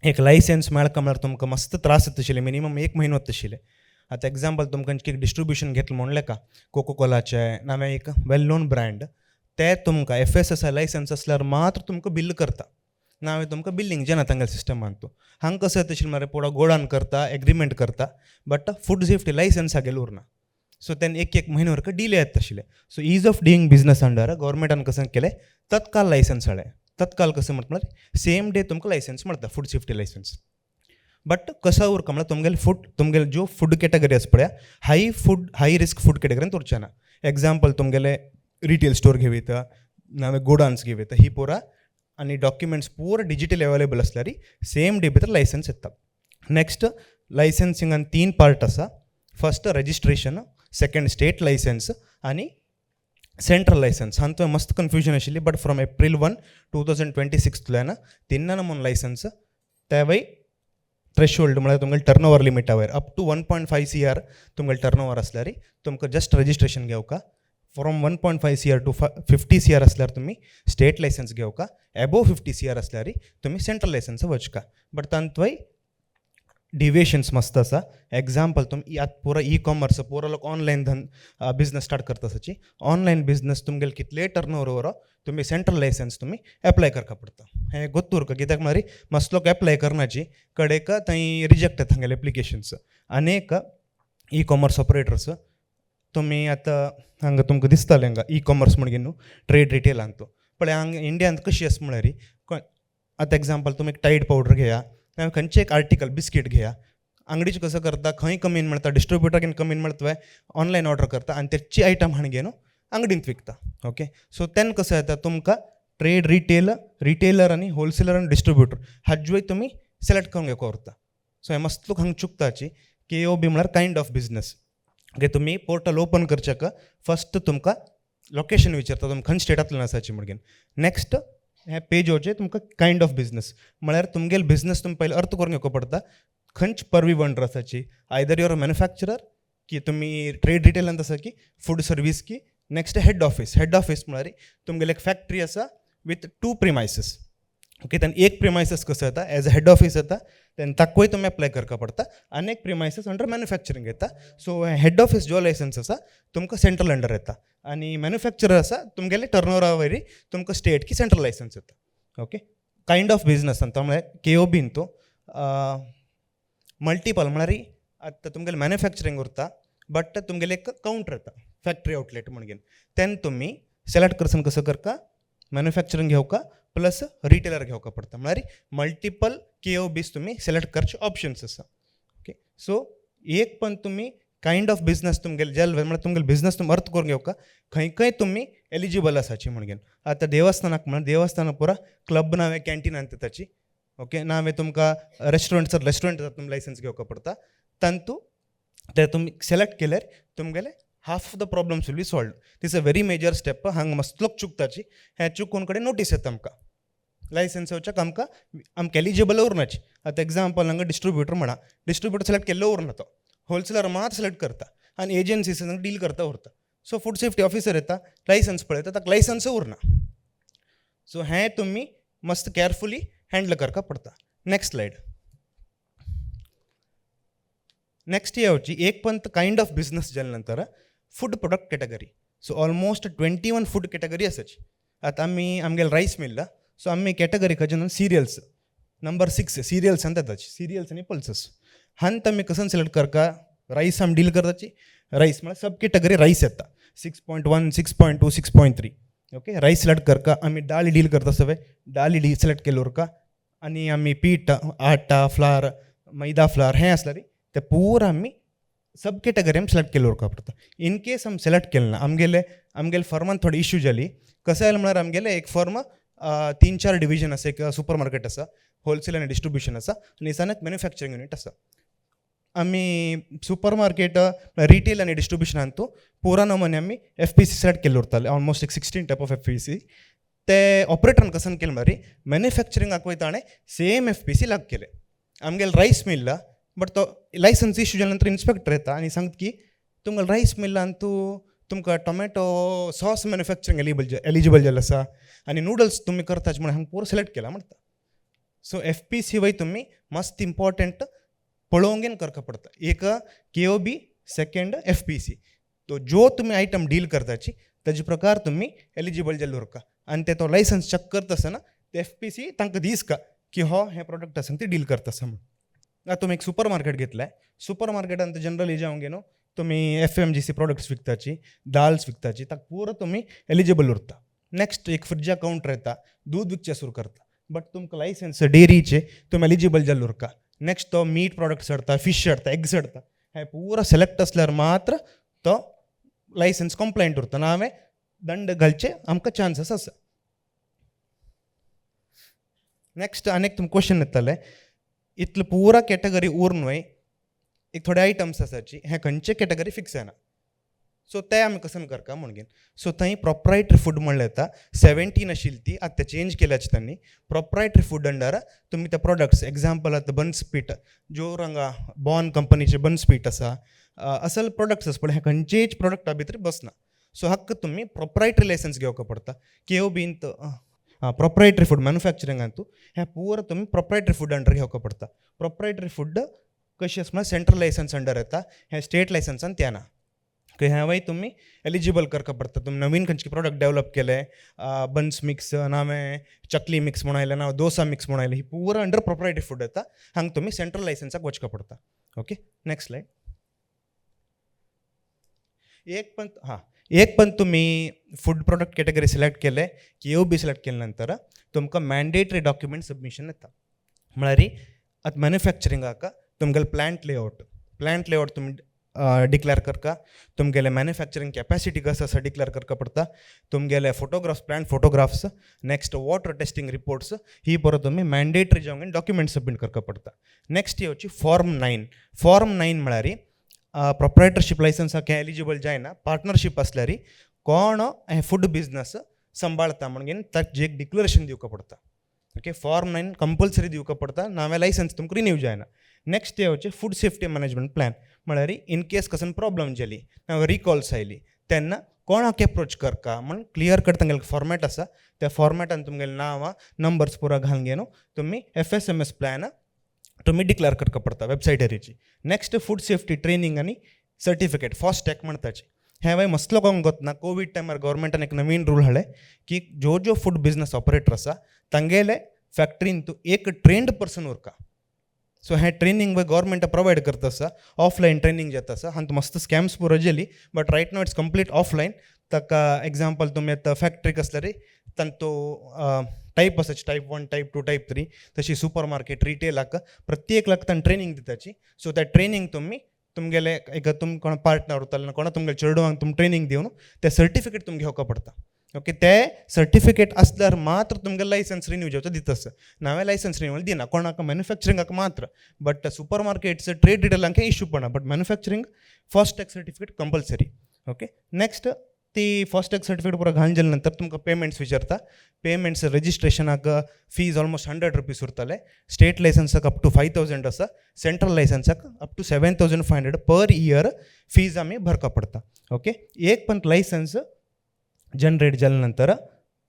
एक लायसन्स मेळका म्हळ्यार तुमकां मस्त त्रास जाता आशिल्ले, मिनिमम एक म्हयनो वता आशिल्ले. आतां एग्जाम्पल, तुमकां एक डिस्ट्रिब्युशन घेतलें म्हणलें का कोको कोलाचें नाल्यार एक वेल नोन ब्रँड, ते तुमकां एफएसएसआय लायसन्स आसल्यार मात्र तुमकां बिल करता, ना तुमकां बिल्लींग जेना तांगेल्या सिस्टमान. तूं हांगा कसं जाता आशिल्लें मरे, पुरो गोडावन करता, एग्रीमेंट करता, बट फूड सेफ्टी लायसन्स हागेलें उरना. सो तेन्ना एक एक म्हयनो वरक डिले येता आशिल्लें. So ease of doing business under गव्हर्मेंटान कसं केलें, तत्काल लायसन्स हाडलें. तत्काल कसं म्हटल्यार सेम डे तुमकां लायसन्स मेळटा, फूड सेफ्टी लायसन्स. बट कसो उरका म्हळ्यार तुमगेले फूड, तुमगेले ज्यो फूड कॅटेगरी आसा पळया, हाय रिस्क फूड कॅटेगरीन उरचें ना. एग्जाम्पल, तुमगेले रिटेल स्टोर घेवयता नाल्यार गोडाउन्स घेवयता, ही पुरा आनी डॉक्युमेंट्स पुरा डिजिटल अवेलेबल आसल्यार सेम डे भितर लायसन्स येता. नेक्स्ट, लायसन्सिंगान तीन पार्ट आसा: first registration, second state licence आनी सेंट्रल लायसन्स. हातूंत मस्त कन्फ्युजन आशिल्ली, but from April 1, 2026तल्यान तिन्ना नमून लायसन्स, तेवय थ्रेशोल्ड म्हळ्यार तुमगेले टर्न ओवर लिमिटा वयर, up to 1.5 CR तुमगेले टर्न ओवर आसल्यार तुमकां जस्ट रजिस्ट्रेशन घेवका. From 1.5 CR to 50 CR आसल्यार तुमी स्टेट लायसन्स घेवका, एबोव 50 सीआर आसल्यार तुमी सेंट्रल लायसन्स वचका. बट तांतूय डिविएशन्स मस्त आसा. एग्जाम्पल, तुमी आतां पुरो ई कॉमर्स, पुरो लोक ऑनलायन धन बिजनस स्टार्ट करता आसाची. ऑनलायन बिजनस तुमगेले कितलेय टर्न ओवर, तुमी सेंट्रल लायसन्स तुमी एप्लाय करका पडटा. हें गोत्तू उरका, कित्याक म्हळ्यार मस्त लोक एप्लाय करनाची, कडेक थंय रिजेक्ट जाता तांगेले एप्लिकेशन्स. आनी एक ई कॉमर्स ऑपरेटर्स, तुमी आतां हांगा तुमकां दिसतालें हांगा ई कॉमर्स म्हणून न्हू, ट्रेड रिटेलान तो पळय हांगा इंडियांत कशी आसा म्हळ्यार, आतां एग्जाम्पल, तुमी एक टायड पावडर घेया, खंयचें एक आर्टिकल, बिस्कीट घेया, आंगडीचे कसं करता, खंय कमीन मेळटा, डिस्ट्रिब्युटराक कमीन मेळटा, ऑनलायन ऑर्डर करता आनी तेची आयटम हाडून न्हू आंगडींत विकता. ओके, सो तेन्ना कसं येता, तुमकां ट्रेड रिटेल, रिटेलर आनी होलसेलर आनी डिस्ट्रिब्युटर हाज्योय तुमी सिलेक्ट करून घेवपा उरता. सो हें मस्त लोक हांगा चुकताची. केओबी म्हळ्यार कायंड ऑफ बिजनस. ओके, तुमी पोर्टल ओपन करच्याक फस्ट तुमकां लोकेशन विचारता, तुमी खंय स्टेटांतल्यान आसाची म्हणून. नेक्स्ट हें पेज वचें तुमकां कायंड ऑफ बिजनस म्हळ्यार तुमगेले बिजनस तुमी पयलीं अर्थ करून घेवचो पडटा, खंयच परवी अंडर आसाची, आयदर your manufacturer की तुमी ट्रेड रिटेलांत आसा की फूड सर्वीस की. Next, head office. Head office म्हळ्यार तुमगेले एक फॅक्टरी आसा विथ टू प्रिमायसीस. ओके, तेन्ना एक प्रिमायसीस कसो येता, एज अ हेड ऑफीस येता, तेन्ना ताकूय तुमी एप्लाय करपा पडटा, आनी एक प्रिमायसीस अंडर मॅन्युफॅक्चरींग येता. सो हेड ऑफीस जो लायसन्स आसा तुमकां सेंट्रल अंडर येता आनी मॅन्युफॅक्चरर आसा, तुमगेले टर्न वयर तुमकां स्टेट की सेंट्रल लायसन्स येता. ओके, कायंड ऑफ बिजनस तो म्हळ्यार केओबीन तो मल्टिपल म्हळ्यार आतां तुमगेलें मॅन्युफॅक्चरींग उरता, बट तुमगेलें एक कावंटर येता, फॅक्टरी आउटलेट म्हणून, तेन्ना तुमी सिलेक्ट करसन कसं करका, मॅन्युफॅक्चरींग घेवका प्लस रिटेलर घेवका पडटा, म्हळ्यार मल्टिपल के ओ बीस तुमी सिलेक्ट करचे ऑप्शन्स आसा. ओके, सो एक पण तुमी कायंड ऑफ बिजनस तुमगेले जेल म्हळ्यार तुमगेले बिजनस तुमी अर्थ करून घेवका खंय खंय तुमी एलिजिबल आसाची म्हणून. आतां देवस्थानाक म्हण देवस्थानाक पुरा क्लब नावे कॅन्टीन ताची ओके नावे तुमकां रेस्टॉरंट रेस्टॉरंट तुमी लायसन्स घेवका पडटा तांतू ते तुमी सिलेक्ट केल्यार तुमगेले half of the problems will be solved. This a very major step. हांगा मस्त लोक चुकताची हें चुकून कडेन नोटीस येता आमकां लायसन्स येवच्याक आमकां आमकां एलिजिबल उरनाची. आतां एग्जाम्पल हांगा डिस्ट्रिब्युटर म्हणा डिस्ट्रिब्युटर सिलेक्ट केल्लो उरना तो होलसेलर मात सिलेक्ट करता आनी एजन्सीस डील करता उरता. सो फूड सेफ्टी ऑफिसर येता लायसन्स पळयता ताका लायसन्स उरना. सो हें तुमी मस्त केअरफुली हँडल करका पडटा. Next slide. नेक्स्ट येवची एक पंत कायंड ऑफ बिजनस जाले नंतर food product category. So almost 21 food category आसाची. आतां आमी आमगेले रायस मिल सो आमी कॅटगरी खंयचे सिरियल्स नंबर 6 सिरियल्स आनी येताची सिरियल्स आनी पल्सस हांत आमी कसन सिलेक्ट करका रायस आमी डील करताची रायस म्हळ्यार सब कॅटगरी रायस येता 6.1 6.2 6.3 ओके रायस सिलेक्ट करका. आमी दाळी डील करता सगळे दाळी डी सिलेक्ट केले उरका आनी आमी पीठ आटा फ्लार मैदा फ्लार हें आसल्यार ते पुरा आमी सब कॅटगरी आमी सिलेक्ट केले उरका पडटा. इन केस आमी सिलेक्ट केलें ना आमगेले आमगेले फर्मान थोडी इश्यू जाली कशें जालें म्हळ्यार आमगेले एक फर्म 3-4 डिविजन आसा एक सुपर मार्केट आसा होलसेल आनी डिस्ट्रिब्युशन आसा आनी दिसान एक मॅन्युफॅक्चरींग युनीट आसा. आमी सुपर मार्केट रिटेल आनी डिस्ट्रिब्युशनान तूं पुरा नमुने आमी एफ पी सी सिलेक्ट केल्ले उरताले ऑलमोस्ट एक 16 type of F P C. ते ऑपरेटरान कसन केलें म्हळ्यार मॅन्युफॅक्चरिंगाक वयता ताणें सेम एफ पी सी लागू केलें. आमगेले रायस मिल बट तो लायसन्स इश्यू जाल्या नंतर इन्स्पेक्टर येता आनी सांगता की तुमकां रायस मिलान तूं तुमकां tomato sauce manufacturing eligible जाल्लें आसा आनी नुडल्स तुमी करताच म्हणून हांगा पुरो सिलेक्ट केला म्हणटा. सो एफ पी सी वय तुमी मस्त इम्पॉर्टंट पळोवंक करका पडटा. एक K O B second F P C तो जो तुमी आयटम डील करताची ताजे प्रकार तुमी एलिजिबल जाल्ले उरका आनी ते तो लायसन्स चॅक करता आसतना ते एफ पी सी तांकां दिसका की हो हें प्रोडक्ट आसा ते डील करता आसा म्हणून. आतां तुमी एक सुपर मार्केट घेतलें सुपर मार्केटान जनरली जावन न्हू तुमी F M G C products विकताची दाल्स विकताची ताका पुरो तुमी एलिजिबल उरता. नेक्स्ट एक फ्रिजा कावंटर येता दूद विकचें सुरू करता बट तुमकां लायसन्स डेरीचे तुमी एलिजिबल जाल्ले उरका. नेक्स्ट तो मीट प्रोडक्ट्स हाडटा फिश हाडटा एग्स हाडटा हें पुरो सिलेक्ट आसल्यार मात्र तो लायसन्स कंप्लायंट उरता ना हांवें दंड घालचे आमकां चान्सीस आसा. नेक्स्ट आनी एक तुमकां क्वेश्चन येतलें इतले पुरा कॅटगरी उर न्हय एक थोडे आयटम्स आसाची हे खंयचे कॅटगरी फिक्स जायना सो ते आमी कसन करका म्हणून. सो थंय प्रोप्रायटरी फूड म्हणलें येता 17 आशिल्ली ती आतां ते चेंज केल्याची तांणी प्रोप्रायटरी फूड अंडर तुमी ते प्रोडक्ट्स एग्जाम्पल आतां बन्स पीठ ज्यो हांगा बॉन कंपनीचे बन्स पीठ आसा असल प्रोडक्ट्स आसा पण हे खंयचेच प्रोडक्टा भितर बसना. सो हाका तुमी प्रोप्रायटरी लायसन्स घेवका पडटा के ओ बीन प्रोप्रायटरी फूड मॅन्युफॅक्चरिंगान तूं हें पुरो तुमी प्रोप्रायटरी फूड अंडर घेवका पडटा. प्रोप्रायटरी फूड कशी आसा म्हळ्यार सेंट्रल लायसन्स अंडर येता हें स्टेट लायसन्सान ते येना. हेंवूय तुमी एलिजिबल करका पडटा. तुमी नवीन खंयचे प्रोडक्ट डेवलप केले बन्स मिक्स नावें चकली मिक्स म्हूण आयलें ना डोसा मिक्स म्हूण आयलें ही पुरो अंडर प्रोप्रायटरी फूड येता हांगा तुमी सेंट्रल लायसन्साक वचका पडटा. Okay next slide. एक पण हां एक पण तुमी फूड प्रोडक्ट कॅटेगरी सिलेक्ट केले के ओ बी सिलेक्ट केले नंतर तुमकां मॅन्डेटरी डॉक्युमेंट सबमिशन येता. म्हळ्यार आतां मॅन्युफॅक्चरिंगाक तुमगेले प्लांट लेआउट तुमी डिक्लेअर करका तुमगेले मॅन्युफॅक्चरींग कॅपॅसिटी कसं आसा डिक्लेअर करका पडटा तुमगेले photographs plant photographs next water testing reports ही परत तुमी मॅन्डेटरी जावन डॉक्युमेंट सबमीट करका पडटा. नेक्स्ट येवची फॉर्म 9. फॉर्म 9 म्हळ्यार प्रोप्रायटरशीप लायसन्साक हें एलिजिबल जायना पार्टनरशीप आसल्यार कोण हें फूड बिजनस सांबाळता म्हणून ताका एक डिक्लरेशन दिवका पडटा. ओके फॉर्म 9 कंपल्सरी दिवका पडटा नाजाल्यार लायसन्स तुमकां रिन्यू जायना. नेक्स्ट येवचें फूड सेफ्टी मॅनेजमेंट प्लॅन म्हळ्यार इन केस कसन प्रॉब्लम जाली नाजाल्यार रिकॉल्स आयली तेन्ना कोणाक एप्रोच करका म्हण क्लियर कट तांगेले फॉर्मेट आसा त्या फॉर्मेटान तुमगेलें नांव नंबर्स पुरो घालून न्हू तुमी F S M S plan तुमी डिक्लेअर करका पडटा वेबसायटीची. नेक्स्ट फूड सेफ्टी ट्रेनींग आनी सर्टिफिकेट फास्टॅग म्हणटाचे हें मस्त लोकांक गोतना कोवीड टायमार गव्हर्मेंटान एक नवीन रूल हाडलें की जो जो फूड बिजनस ऑपरेटर आसा तांगेले फॅक्टरीन तूं एक ट्रेंड पर्सन उरका. सो हें ट्रेनींग गव्हर्मेंट प्रोवायड करता आसा ऑफलायन ट्रेनींग जाता आसा हांगा मस्त स्कॅम्स पुरो जाली but right now it's complete offline. ताका एग्जाम्पल तुमी आतां फॅक्टरीक आसल्यार तांचो टायप आसाची टायप 1 टायप 2 टायप 3 तशी सुपर मार्केट रिटेलाक प्रत्येकलाक तांकां ट्रेनींग दिताची. सो त्या ट्रेनींग तुमी तुमगेले एक तुम कोण पार्टनर उरताले, कोणा तुमगेले चेडवांक तुम ट्रेनींग दिवन ते सर्टिफिकेट तुमकां घेवका पडटा. ओके, ते सर्टिफिकेट आसल्यार मात्र तुमगे लायसन्स रिन्यू जावचो दिता आसा. नवें लायसन्स रिन्यूअल दिना कोणाक, मॅन्युफॅक्चरिंगाक मात्र. बट सुपर मार्केट्स, ट्रेड, रिटेलांक इश्यू पडना, but manufacturing FoSTaC certificate compulsory. Okay, next ती फास्टॅग सर्टिफिकेट पुरो घालून जाले नंतर तुमकां पेमेंट्स विचारता. पेमेंट्स रजिस्ट्रेशनाक फीज ऑलमोस्ट 100 रुपीज उरतले. स्टेट लायसन्साक अप टू 5,000 आसा, central लायसन्साक up to 7,500 per year fees आमी भरका पडटा. ओके, एक पण लायसन्स जनरेट जाले नंतर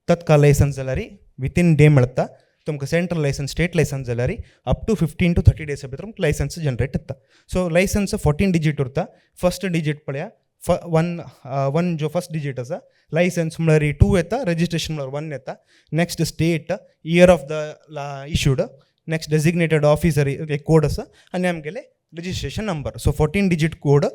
तत्काल लायसन्स जाल्यार वितीन डे मेळटा तुमकां. सेंट्रल लायसन्स, स्टेट लायसन्स जाल्यार up to 15 to 30 डेसा भितर तुमकां लायसन्स जनरेट जाता. सो लायसन्स 14 डिजीट उरता. फर्स्ट डिजीट पळया, फ वन वन जो फर्स्ट डिजीट आसा, लायसन्स म्हळ्यार टू येता, रजिस्ट्रेशन म्हळ्यार वन येता. Next state, year of the issued, next designated officer एक कोड आसा आनी आमगेले registration number. So 14 digit code.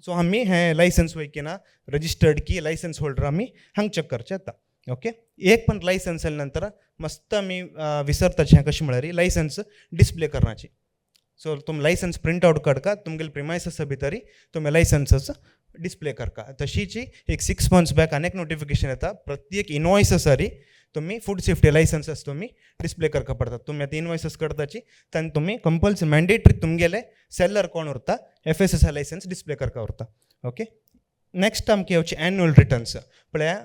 So आमी हें लायसन्स वय की ना, रजिस्टर्ड की लायसन्स होल्डर आमी हांग चॅक करचें येता. ओके, एक पण लायसन्स जाले नंतर मस्त आमी विसरताची हें कशें म्हळ्यार लायसन्स डिस्प्ले करण्याची. सो तुम लायसन्स प्रिंट आउट काडका, तुमगेले प्रिमायससा भितरी तुमी लायसन्सस डिस्प्ले करका. तशीच एक 6 मंथ्स बॅक आनी एक नोटिफिकेशन येता, प्रत्येक इनवॉयससारी तुमी फूड सेफ्टी लायसन्सस तुमी डिस्प्ले करका पडटा. तुमी आतां इनवॉयसस करताची तेन्ना तुमी कंपल्सरी मॅन्डेटरी तुमगेले सेलर कोण उरता, एफएसएसआय लायसन्स डिस्प्ले करका उरता. ओके, नेक्स्ट आमकां येवचे एन्युअल रिटर्न्स. पळया,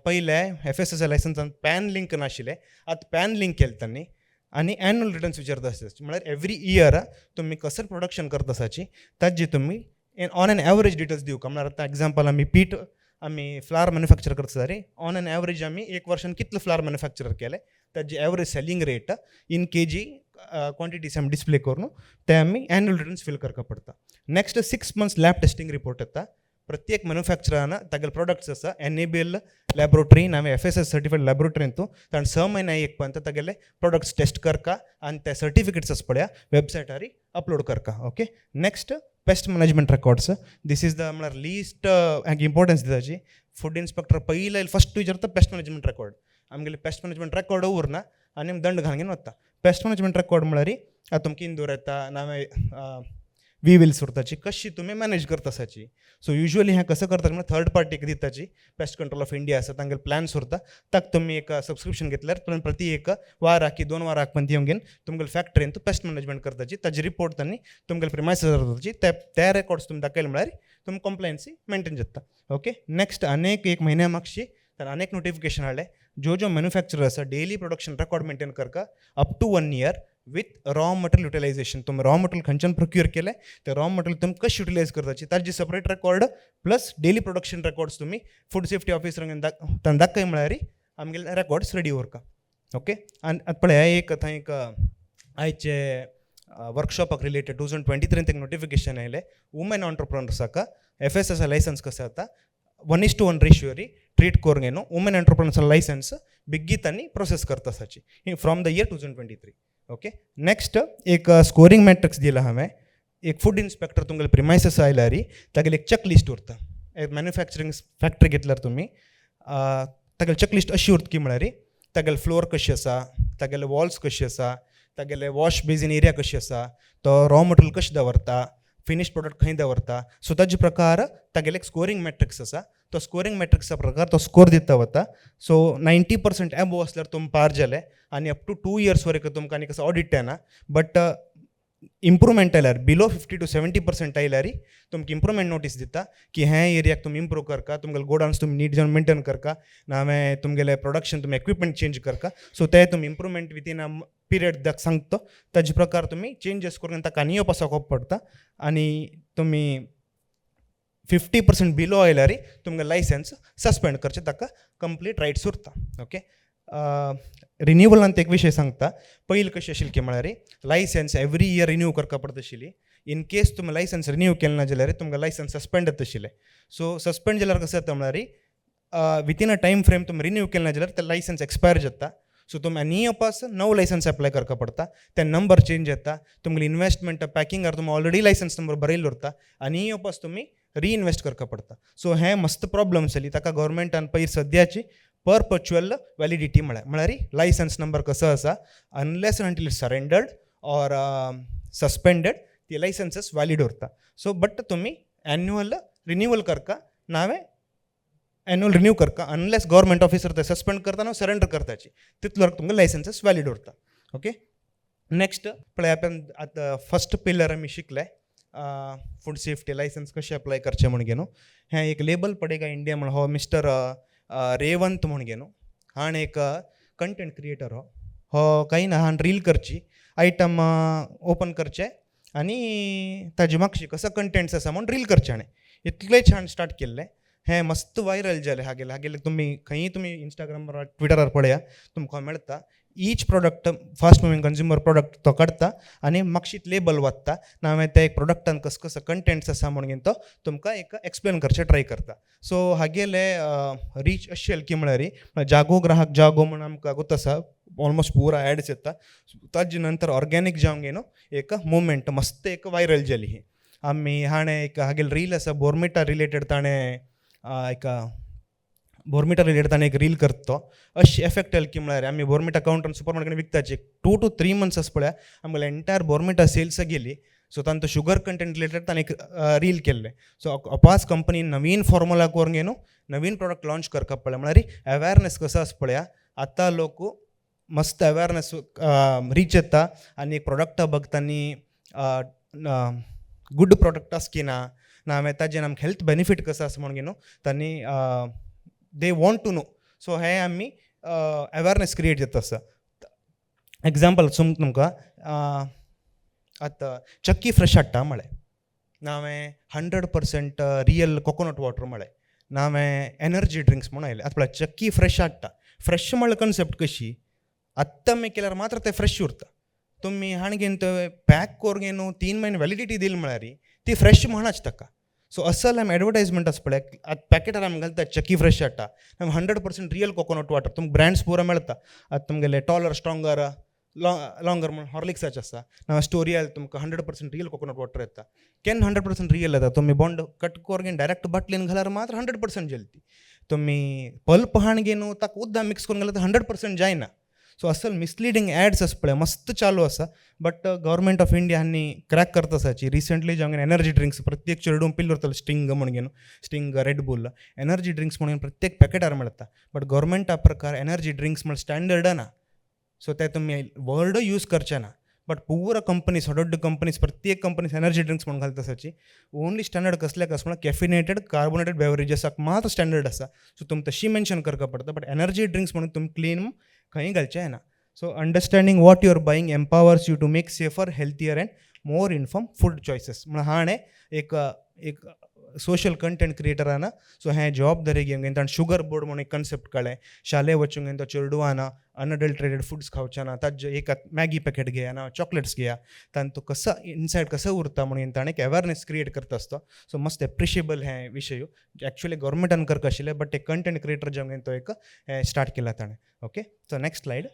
पयले एफएसएसआय लायसन्सान पॅन लिंक नाशिल्लें, आतां पॅन लिंक केलें तांणी आनी एन्युअल रिटर्न्स विचारता आसता. म्हळ्यार एवरी इयर तुमी कसं प्रोडक्शन करता आसाची ताजी तुमी ऑन एन एवरेज डिटेल्स दिवका. म्हळ्यार आतां एग्जाम्पल, आमी पीठ, आमी फ्लावर मॅन्युफॅक्चर करता जाल्यार ऑन एन एवरेज आमी एक वर्सान कितले फ्लावर मॅन्युफॅक्चर केले, ताजी average selling rate in kg quantities आमी डिस्प्ले करून ते आमी एन्युअल रिटर्न्स फिल करका पडटा. Next 6 months lab testing report येता. प्रत्येक मॅन्युफॅक्चरान तागेले प्रोडक्ट्स आसा, एनएबीएल लॅबोरेटरी नावे एफएसएस सर्टिफाईड लॅबोरेटरींतू ताणें 6 म्हयन्या एक पर्यंत तागेले प्रोडक्ट्स टेस्ट करका आनी ते सर्टिफिकेट्स आसा पळया, वेबसायटार अपलोड करका. Okay, next pest management records. This is the म्हळ्यार लीस्ट हाका इम्पॉर्टन्स दिताची. फूड इन्स्पेक्टर पयले फस्ट विचारता पेस्ट मॅनेजमेंट रेकॉर्ड. आमगेले पेस्ट मॅनेजमेंट रेकॉर्ड उरना आनी दंड घालून वता. पेस्ट मॅनेजमेंट रेकॉर्ड म्हळ्यार आतां तुमकां इंदूर येता नावे विविल्स उरताची, कशी तुमी मॅनेज करता आसाची. सो युजली हें कसं करतात म्हळ्यार थर्ड पार्टीक दिताची. पेस्ट कंट्रोल ऑफ इंडिया आसा, तांगेले प्लॅन्स उरता, ताका तुमी एक सबस्क्रिप्शन घेतल्यार तुमी प्रति एक वाराक की 2 वाराक पण येवन घेवन तुमगेले फॅक्टरीन पेस्ट मॅनेजमेंट करताची, ताजी रिपोर्ट तांणी तुमगेले प्रिमायसीस जाताची. ते ते रेकॉर्ड्स तुमी दाखयले म्हळ्यार तुमी कंप्लायन्सी मेंटेन जाता. ओके, नेक्स्ट अनेक एक म्हयन्या मागशी तर अनेक नोटिफिकेशन हाडलें, ज्यो ज्यो मॅन्युफॅक्चरर आसा, डेली प्रोडक्शन रेकॉर्ड मेंटेन करका up to one year with raw material utilization. तुमी रॉ मटेरियल खंयच्यान प्रोक्युअर केलें, ते रॉ मटेरियल तुमी कशें युटिलायज करताची ताजी separate record plus daily production records तुमी फूड सेफ्टी ऑफिसर तांकां दाखय म्हळ्यार आमगेले रेकॉर्ड्स रेडी उरका. ओके, आनी आतां पळय, एक थंय एक आयचे वर्कशॉपाक रिलेटेड 2023 एक नोटिफिकेशन आयलें. वुमेन ऑन्टरप्रनर्साक एफएसएसआय लायसन्स कसं जाता, 1:1 रेशियोरी ट्रीट करून न्हू वुमेन एंटरप्रेनर्स लायसन्स बेगीन प्रोसेस करता आसाची from the year 2023. Okay, next एक स्कोरींग मॅट्रिक्स दिला हांवें. एक फूड इन्स्पेक्टर तुमगेले प्रिमायसीस आयल्यार तागेली एक चॅक लिस्ट उरता. एक मॅन्युफॅक्चरींग फॅक्टरी घेतल्यार तुमी तागेली चॅक लिस्ट अशी उरता की म्हळ्यार तागेले फ्लोर कशी आसा, तागेले वॉल्स कशी आसा, तागेले वॉश बेजीन एरिया कशी आसा, तो रॉ मटेरियल कशें दवरता, फिनिश प्रोडक्ट खंय दवरता. सो ताजे प्रकार तागेले एक स्कोरींग मॅट्रिक्स आसा. तो स्कोरींग मॅट्रिक्सा प्रकार तो स्कोर दिता वता. सो 90% एबोव आसल्यार तुमी पार जाले आनी अप टू 2 इयर्स वरेक तुमकां आनी कसो ऑडिट येना. बट इम्प्रुवमेंट आयल्यार, बिलो 50 टू 70% आयल्यार तुमकां इम्प्रुवमेंट नोटीस दिता की हे एरियाक तुमी इम्प्रूव करका, तुमगेले गोडाउन्स तुमी नीट जावन मेंटेन करका, नावे तुमगेले प्रोडक्शन तुमी एक्विपमेंट चेंज करका. सो ते तुमी इम्प्रुवमेंट वितीन अ पिरियड सांगता, ताजे प्रकार तुमी चेंजीस करून ताका आनी येवपा पडटा. आनी तुमी 50% बिलो आयल्यार तुमकां लायसन्स सस्पेंड करचें ताका कंप्लीट रायट्स उरता. ओके, रिन्युवलांत एक विशय सांगता. पयलीं कशें आशिल्लें की म्हळ्यार लायसन्स एवरी इयर रिन्यू करपा पडटा आशिल्ली. इन केस तुमी लायसन्स रिन्यू केलें ना जाल्यार तुमकां लायसन्स सस्पेंड जाता आशिल्लें. सो सस्पेंड जाल्यार कशें जाता म्हळ्यार वितीन अ टायम फ्रेम तुमी रिन्यू केलें ना जाल्यार तें लायसन्स एक्सपायर जाता. सो तुमी आनी वापस नवो लायसन्स एप्लाय करपा पडटा, ते नंबर चेंज जाता, तुमगेली इन्वेस्टमेंट पॅकिंगार तुमी ऑलरेडी लायसन्स नंबर बरयल्लो उरता आनी वापस तुमी रिइन्वेस्ट करपा पडटा. सो हें मस्त प्रॉब्लम्स जाली. ताका गव्हर्मेंटान पयर सद्याची परपच्युअल व्हॅलिडिटी म्हळ्यार म्हळ्यार लायसन्स नंबर कसो आसा, unless until surrendered or suspended, ती लायसन्सीस व्हॅलिड उरता. सो बट तुमी एन्युअल रिन्युअल करका, नावे एन्युअल रिन्यू करका, अनलेस गव्हर्मेंट ऑफिसर ते सस्पेंड करता ना सरेंडर करताची, तितलो तुमकां लायसन्सीस व्हॅलिड उरता. ओके, नेक्स्ट पळय, आपण आतां फर्स्ट पिलर आमी शिकले, फूड सेफ्टी लायसन्स कशें अप्लाय करचें म्हण न्हू. हें एक लेबल पडेगा इंडिया म्हण, हो मिस्टर रेवंत म्हण न्हू, हाण एक कंटेंट क्रिएटर. हो हो काही ना, हाण रील करची, आयटम ओपन करचे आनी ताजे मागशी कसो कंटेंट्स आसा म्हूण रील करचें. हाणें इतलें छान स्टार्ट केल्लें, हें मस्त वायरल जालें. हागेलें हागेलें तुमी खंयी तुमी इंस्टाग्रामार, ट्विटरार पळया, तुमकां मेळटा. Each product, fast moving consumer product तो काडटा आनी मागशीत लेबल वाचता, ना त्या एक प्रोडक्टान कसो कसो कंटेंट्स आसा म्हणून तो तुमकां एक एक्सप्लेन करचें ट्राय करता. सो हागेले रीच अशी की म्हळ्यार जागो ग्राहक जागो म्हण आमकां गोत आसा, ऑलमोस्ट पुरा एड्स येता. ताजे नंतर ऑर्गेनीक जावन न्हू एक मुवमेंट मस्त एक वायरल जाली ही. आमी हाणें एक हागेले रील आसा, बोर्मिटा रिलेटेड, ताणें एक बोर्मिटा रिलेटेड ताणें एक रील करता तो. अशी एफेक्ट येयली की म्हळ्यार आमी बोर्मिटा काउंटर सुपर मार्केट विकताची, 2 to 3 months आसा पळया, आमगेले एंटायर बोर्मिटा सेल्स गेली. सो तांचो शुगर कंटेंट रिलेटेड ताणें एक रील केल्लें. सो अपास कंपनी नवीन फॉर्मुला करून न्हू नवीन प्रोडक्ट लॉन्च करपाक पळय. म्हळ्यार अवेरनेस कसो आसा पळया, आतां लोक मस्त अवेरनेस रीच येता आनी एक प्रोडक्टा बघतानी गुड प्रोडक्ट आसा की ना, ना मागीर ताजें आमकां हेल्थ बेनिफीट कसो आसा म्हणून न्हू तांणी they want to know. So हें आमी अवेरनेस क्रिएट जाता आसा. एग्जाम्पल समज तुमकां आतां चक्की फ्रेश हाडटा म्हळें, नावें 100% real coconut water म्हळें, नावें एनर्जी ड्रिंक्स म्हणून आयलें. आतां पळय, चक्की फ्रेश हाडटा, फ्रेश म्हळ्यार कन्सेप्ट कशी, आत्तां आमी केल्यार मात्र तें फ्रेश उरता. तुमी हाणगेन ते पॅक करून न्हू 3 म्हयने व्हॅलिडिटी दिली म्हळ्यार ती फ्रेश म्हणाच ताका. सो असल आमी एडवर्टायजमेंट आसा पळय, आतां पॅकेटार आमी घालता चक्की फ्रेश हाडटा, 100% real coconut water. तुमकां ब्रँड्स पुरो मेळटा. आतां तुमगेले टॉलर, स्ट्रॉंगर, लॉंगर म्हण हॉर्लिक्साचें आसा, ना स्टोरी आयले, तुमकां 100% रियल कोकोनट वॉटर येता. केन्ना 100% रियल येता? तुमी बोंड कट करून डायरेक्ट बाटलेन घाल्यार मात्र 100% जाली ती. तुमी पल्प हाणगे न्हू ताका उदक मिक्स करून घाल्यार 100% जायना. सो असल मिसलिडींग एड्स आसा पळय, मस्त चालू आसा. बट गव्हर्मेंट ऑफ इंडिया हांणी क्रॅक करता आसाची. रिसंटली जावन एनर्जी ड्रिंक्स प्रत्येक चेडूं पिल्ल उरतालो, स्टिंग म्हणून न्हू, sting, red bull, energy drinks म्हणून प्रत्येक पॅकेटार मेळटा. बट गव्हर्मेंटा प्रकार एनर्जी ड्रिंक्स म्हळ्यार स्टँडर्ड ना. सो ते तुमी वर्ड यूज करचे ना, बट पुरा कंपनीज, व्हड कंपनीज, प्रत्येक कंपनीज एनर्जी ड्रिंक्स म्हणून घालता आसाची. ओनली स्टँडर्ड कसल्याक आसा म्हळ्यार कॅफिनेटेड, कार्बोनेटेड बेवरेजीसाक मात्र स्टँडर्ड आसा. सो तुमी तशी मेन्शन करका पडटा, बट एनर्जी ड्रिंक्स म्हणून तुमी क्लेम खंय घालचें जायना. So understanding what you are buying empowers you to make safer, healthier and more informed food choices. म्हणून हाणें एक एक सोशल कंटेंट क्रिएटरान, सो हें जबाबदारी घेवन ताणें शुगर बोर्ड म्हणून एक कन्सेप्ट काडलें. शाले वचूंक तो चेडवान अनअडल्ट्रेटेड फुड्स खावचे ना. ताजे एक मॅगी पॅकेट घेया ना चॉकलेट्स घेया, तांचो कसो इनसायड कसो उरता म्हणून ताणें एक अवेरनेस क्रिएट करता आसता. सो मस्त एप्रिशिएबल हें विशय. एक्चुअली गव्हर्मेंटान करता आशिल्लें, बट एक कंटेंट क्रिएटर जावन तो एक हें स्टार्ट केला ताणें. Okay, so next slide.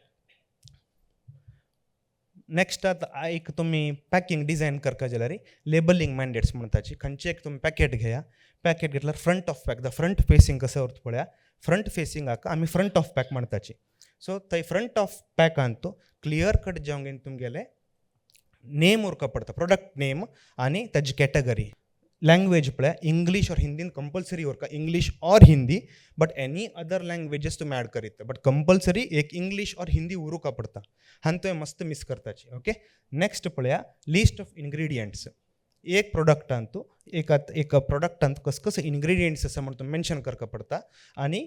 Next, आतां एक तुमी पॅकिंग डिझायन करता जाल्यार लेबलिंग मॅन्डेट्स म्हणटाची. खंयचें एक तुमी पॅकेट घेया, पॅकेट घेतल्यार front of pack, the front facing कसो उरता पळया. फ्रंट फेसिंगाक आमी फ्रंट ऑफ पॅक म्हणटाची. सो थंय फ्रंट ऑफ पॅकान तो क्लियर कट जावन तुमगेले नेम उरका पडटा, प्रोडक्ट नेम आनी ताजी कॅटेगरी. लँग्वेज पळया, इंग्लीश ऑर हिंदीन कंपल्सरी उरका. English or Hindi, but any other languages तुमी ॲड करीत, बट कंपल्सरी एक इंग्लीश ऑर हिंदी उरुका पडटा. हांगा तुवें मस्त मिस करताची. ओके, नेक्स्ट पळया, लिस्ट ऑफ इन्ग्रिडियंट्स. एक प्रोडक्टान तूं एक एक प्रोडक्टान कस कसं इन्ग्रिडियंट्स आसा म्हणून तुमी मेन्शन करका पडटा आनी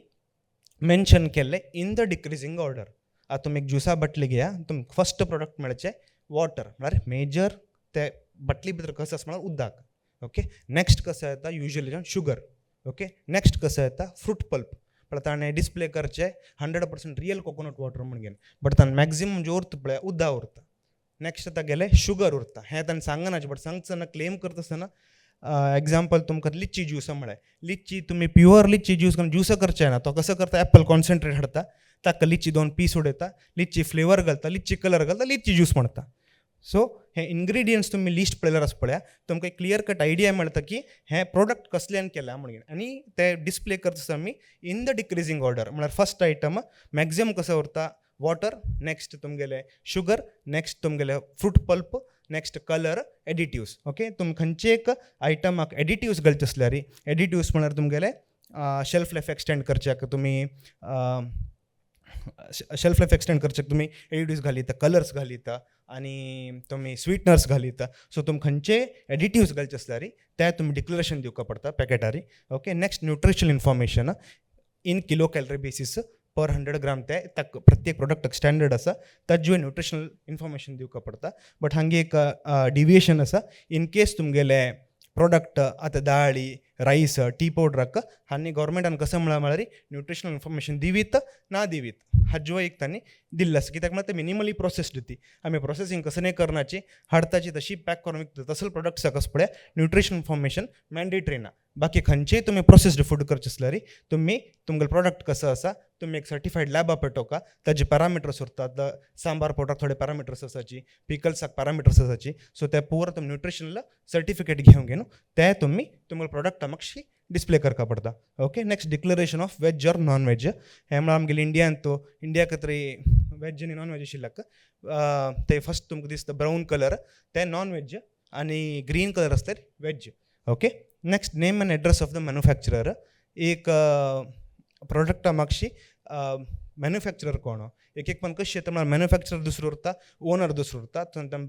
मेन्शन केल्ले इन the decreasing order. आतां तुमी एक ज्युसा बाटली घेया, तुमकां फर्स्ट प्रोडक्ट मेळचें वॉटर, म्हळ्यार मेजर ते बाटली भितर कसं आसा म्हळ्यार उदक. ओके, नेक्स्ट कसं येता? Usually sugar. ओके, नेक्स्ट कसं येता? Fruit pulp. पण ताणें डिस्प्ले करचें 100% real coconut water म्हणून, बट ताणें मॅक्झिमम जे उरता पळय उदक उरता. नेक्स्ट तागेलें शुगर उरता. हें ताणें सांगना, बट सांगतना क्लेम करता आसतना, एग्जाम्पल तुमकां लिच्ची ज्यूस म्हळें, लिच्ची तुमी प्युअर लिच्ची ज्यूस घेवन ज्यूस करचें ना. तो कसो करता? एप्पल कॉन्सन्ट्रेट हाडटा, ताका लिच्ची दोन पीस उडयता, लिच्ची फ्लेवर घालता, लिच्ची कलर घालता, लिच्ची ज्यूस म्हणटा. सो हे इन्ग्रिडियंट्स तुमी लिस्ट पळयल्यार आसा पळया, तुमकां एक क्लियर कट आयडिया मेळटा की हें प्रोडक्ट कसल्यान केलां म्हणून. आनी ते डिस्प्ले करता आसतना आमी इन the decreasing order, म्हळ्यार फर्स्ट आयटम मॅक्झिमम कसो उरता? वॉटर, नेक्स्ट तुमगेलें शुगर, नेक्स्ट तुमगेलें fruit pulp, next colour. Additives. Okay, तुमी खंयचे एक आयटमाक एडिटिव्स घालता आसल्यार, एडिटिव्स म्हळ्यार तुमगेले शेल्फ लायफ एक्सटेंड करच्याक, तुमी शेल्फ लायफ एक्सटेंड करच्याक तुमी एडिटिव्स घालिता, कलर्स घालिता आनी तुमी स्वीटनर्स घालिता. सो तुमी खंयचे एडिटिव्स घालचे आसल्यार ते तुमी डिक्लरेशन दिवका पडटा पॅकेटारी. Okay, next, nutritional information in kilo calorie basis per 100 gram. ते ताका प्रत्येक प्रोडक्टाक स्टँडर्ड आसा, ताजे न्युट्रिशनल इन्फॉर्मेशन दिवका पडटा. बट हांगे एक डिविएशन आसा. इन केस तुमगेले प्रोडक्ट आतां दाळी, रायस, टी पावडराक हांणी गव्हर्मेंटान कसं म्हळां म्हळ्यार न्युट्रिशनल इन्फॉर्मेशन दिवीत ना दिवीत, हाज्यो एक तांणी दिल्लें आसा. कित्याक म्हळ्यार ते मिनिमली प्रोसेस्ड, ती आमी प्रोसेसींग कसं नाही करनाची, हाडताची तशी पॅक करून विकता. तसले प्रोडक्ट्साक कसं पळय न्युट्रिशन इन्फॉर्मेशन मॅन्डेटरी ना. बाकी खंयचेय तुमी प्रोसेस्ड फूड करचे आसल्यार तुमी तुमगेलो प्रोडक्ट कसो आसा, तुमी एक सर्टिफायड लॅबा पेटोवका. ताजे पॅरामिटर्स उरतात. सांबार पावडराक थोडे पॅरामिटर्स आसाची, पिकल्साक पॅरामिटर्स आसाची. सो ते पुरा तुमी न्युट्रिशनल सर्टिफिकेट घेवन घेवन ते तुमी तुमगेले प्रोडक्टा मातशी डिस्प्ले करका पडटा. Okay, next, declaration of veg or non veg. हें म्हळ्यार आमगेले इंडियान तो इंडियाक तरी वेज आनी नॉन वेज आशिल्ल्याक ते फर्स्ट तुमकां दिसता ब्रावन कलर ते नॉन वेज आनी ग्रीन कलर आसता veg. Okay, next, name and address of the manufacturer. एक प्रोडक्टा मागशी मॅन्युफॅक्चरर कोण. एक एक पण कशें येता म्हळ्यार मॅन्युफॅक्चरर दुसरो उरता, ओनर दुसरो उरता.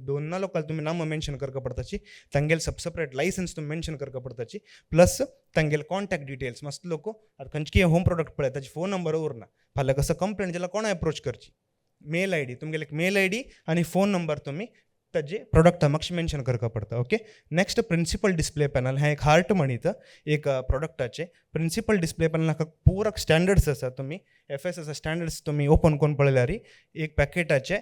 दोन लोकांक तुमी नामां मेन्शन करका पडटाची, तांगेले सब सेपरेट लायसन्स तुमी मेन्शन करका पडटाची, प्लस तांगेले कॉन्टॅक्ट डिटेल्स. मस्त लोक आतां खंयची होम प्रोडक्ट पळय, ताजे फोन नंबर उरना. फाल्यां कसो कंप्लेंट जाल्यार कोणा एप्रोच करची? मेल आयडी, तुमगेले एक मेल आयडी आनी फोन नंबर तुमी ताजे प्रोडक्टा मातशें मेन्शन करका पडटा. Okay, next, principal display panel. हें एक हार्ट म्हणीत एक प्रोडक्टाचें प्रिंसिपल डिस्प्ले पॅनल. हाका पुरा स्टँडर्ड्स आसा. तुमी एफ एस एस स्टँडर्ड्स तुमी ओपन करून पळयल्यार एक पॅकेटाचे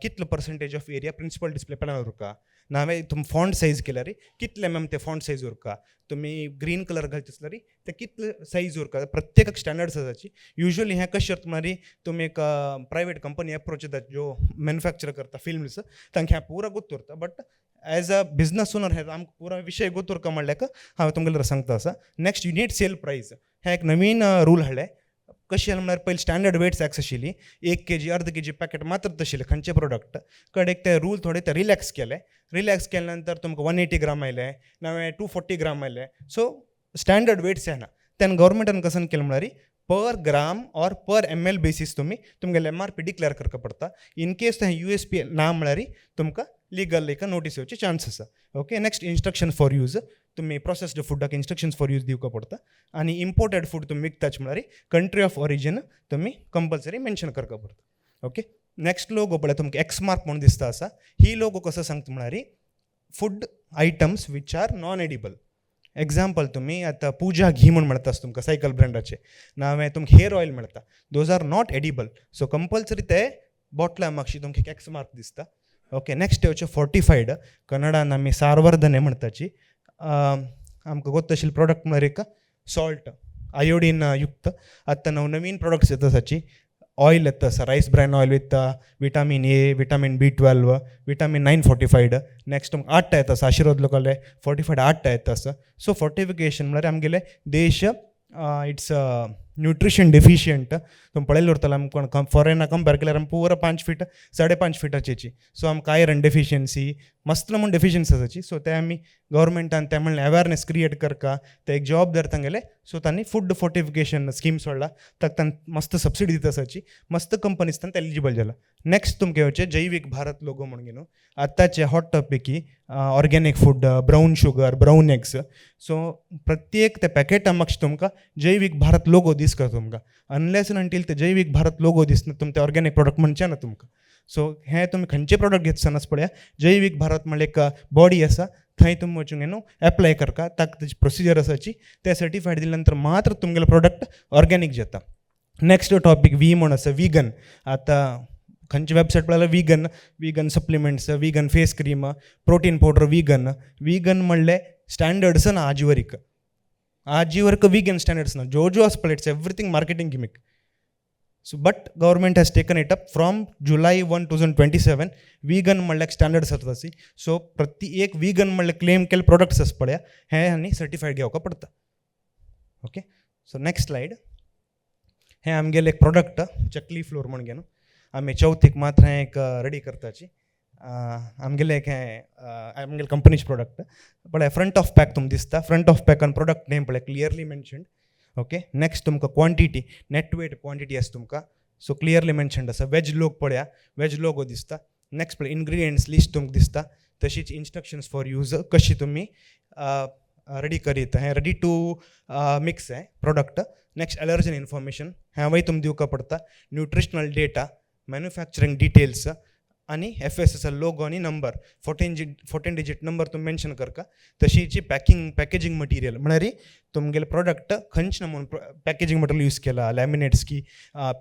कितलो percentage of area principal display panel उरका, नावे तुमी फॉन्ट सायज केल्यार कितले एम एम ते फॉन्ट सायज उरका, तुमी ग्रीन कलर घालचे आसल्यार ते कितले सायज उरका, प्रत्येकाक स्टँडर्ड्स आसाची. युजली हें कशें करता म्हळ्यार तुमी एक प्रायवेट कंपनी एप्रोच येता, ज्यो मॅन्युफॅक्चर करता फिल्म्स, तांकां हें पुरा गोत्त उरता. But as a business owner हें आमकां पुरा विशय गोत्त उरका म्हणल्यार हांव तुमगेले सांगता आसा. नेक्स्ट, युनीट सेल प्रायस. हें एक नवीन रूल हाडलें. कशें म्हळ्यार पयलीं स्टँडर्ड वेट्स एक्स आशिल्ली, 1 केजी, अर्द केजी पॅकेट मात्र आशिल्लें खंयचे प्रोडक्ट. कडेक ते रूल थोडे ते रिलॅक्स केले. रिलॅक्स केले नंतर तुमकां 180 ग्राम आयले, नावें 240 ग्राम आयले. सो स्टँडर्ड वेट्स येना. तेन्ना गव्हर्मेंटान कसन केलें म्हळ्यार per gram or per ml basis तुमी तुमगेले एमआरपी डिक्लेअर करका पडटा. इन केस तें यूएसपी ना म्हळ्यार तुमकां लिगल एक नोटीस येवचे चान्स आसा. Okay, next, instruction for use. तुमी प्रोसेस्ड फुडाक इन्स्ट्रक्शन्स फॉर यूज दिवका पडटा आनी इम्पोर्टेड फूड तुमी विकताच म्हळ्यार कंट्री ऑफ ऑरिजीन तुमी कंपल्सरी मेन्शन करका पडटा. ओके, नेक्स्ट, लोगो पळय, तुमकां एक्स मार्क म्हणून दिसता आसा. ही लोगो कसो सांगता म्हळ्यार food items which are non edible. Example, तुमी आतां पुजा घी म्हूण मेळटा तुमकां सायकल ब्रँडाचें, नावें तुमकां हेअर ऑयल मेळटा. Those are not edible, so compulsory ते बॉटला मागशी तुमकां एक एक्स मार्क दिसता. ओके, नेक्स्ट येवचें फोर्टिफायड. कन्नडान आमी सारवर्धने म्हणटाची. आमकां गोत्त आशिल्ले प्रोडक्ट म्हळ्यार एक सॉल्ट, आयोडीन युक्त. आतां नव नवीन प्रोडक्ट्स येता आसाची. ऑयल येता आसा, rice bran oil with vitamin A, vitamin B12, vitamin 9 fortified. Next, तुमकां आट्टा येता आसा, आशिर्वाद लोकाले फोर्टिफायड आट्टा येता आसा. सो फोर्टिफिकेशन म्हळ्यार आमगेले देश it's nutrition deficient. तुमी पळयलें उरतलें, आमकां कोण फॉरेना कंपेर केल्यार आमी पुरा 5 फीट, 5.5 फिटाचेची. सो आमकां आयरन डेफिशियन्सी, मस्त म्हूण डेफिशियन्सी आसाची. सो ते आमी गव्हर्मेंटान ते म्हणलें अवेरनेस क्रिएट करका, ते एक जबाबदार तांगेले. सो तांणी फूड फोर्टिफिकेशन स्कीम सोडला. ताका तांकां मस्त सबसिडी दिता आसाची. मस्त कंपनीज तांकां एलिजिबल जाला. नेक्स्ट, तुमकां येवचें जैवीक भारत लोगो म्हणून न्हू. आतांचे हॉट टॉपीक ही organic food, brown sugar, brown eggs. So प्रत्येक त्या पॅकेटा मागशी तुमकां जैवीक भारत लोगो दिसता तुमकां. अनलेस अंटील ते जैवीक भारत लोगो दिसना, तुम ते ऑर्गेनीक प्रोडक्ट म्हणचे ना तुमकां. सो हें तुमी खंयचे प्रोडक्ट घेतसनाच पळया, जैवीक भारत म्हणल्यार एक बॉडी आसा, थंय तुमी वचून न्हू एप्लाय करका. ताका तेजी प्रोसिजर आसाची. ते सर्टिफायड दिल्या नंतर मात्र तुमगेलो प्रोडक्ट ऑर्गेनीक जाता. नेक्स्ट टॉपीक वी म्हण आसा, विगन. आतां खंयची वेबसायट पळयल्यार vegan, vegan supplements, vegan face cream, protein powder vegan. Vegan म्हणलें स्टँडर्ड्स ना आजिवरीक, आजिवरक विगन स्टँडर्ड्स ना. जो जो आसा पळय, it's everything marketing gimmick. So but government has taken it up from July 1, 2027, vegan म्हणल्यार स्टँडर्ड्स आसताची. सो प्रति एक विगन म्हणल्यार क्लेम केल्ले प्रोडक्ट्स आसा पळया, हे आनी सर्टिफायड घेवका पडटा. Okay, so next slide. हें आमगेलें एक प्रोडक्ट, चकली फ्लोर म्हण न्हू. आमी चवथीक मात्र हें एक रेडी करताची. आमगेलें एक हें आमगेले कंपनीचे प्रोडक्ट पळय. फ्रंट ऑफ पॅक तुमकां दिसता. फ्रंट ऑफ पॅकान प्रोडक्ट नेम पळय, क्लियरली मेन्शन्ड. ओके, नेक्स्ट तुमकां क्वॉन्टिटी, नेट वेट क्वॉन्टिटी आसा तुमकां, सो क्लियरली मेन्शन्ड आसा. वेज लोगो पळया, वेज लोगो दिसता. नेक्स्ट पळय, इन्ग्रिडियंट्स लिस्ट तुमकां दिसता. तशीच इन्स्ट्रक्शन्स फॉर यूज, कशी तुमी रेडी करीत हें रेडी टू मिक्स हें प्रोडक्ट. नेक्स्ट एलर्जन इन्फॉर्मेशन हेंवूय तुमकां दिवका पडटा. न्युट्रिशनल डेटा, मॅन्युफॅक्चरींग डिटेल्स आनी एफएसएस लोगो आनी नंबर, 14 digit number तुमी मेन्शन करका. तशीच पॅकिंग, पॅकेजींग मटिरियल, म्हळ्यार तुमगेलें प्रोडक्ट खंयचे नमुने पॅकेजींग मटेरियल यूज केला, लॅमिनेट्स की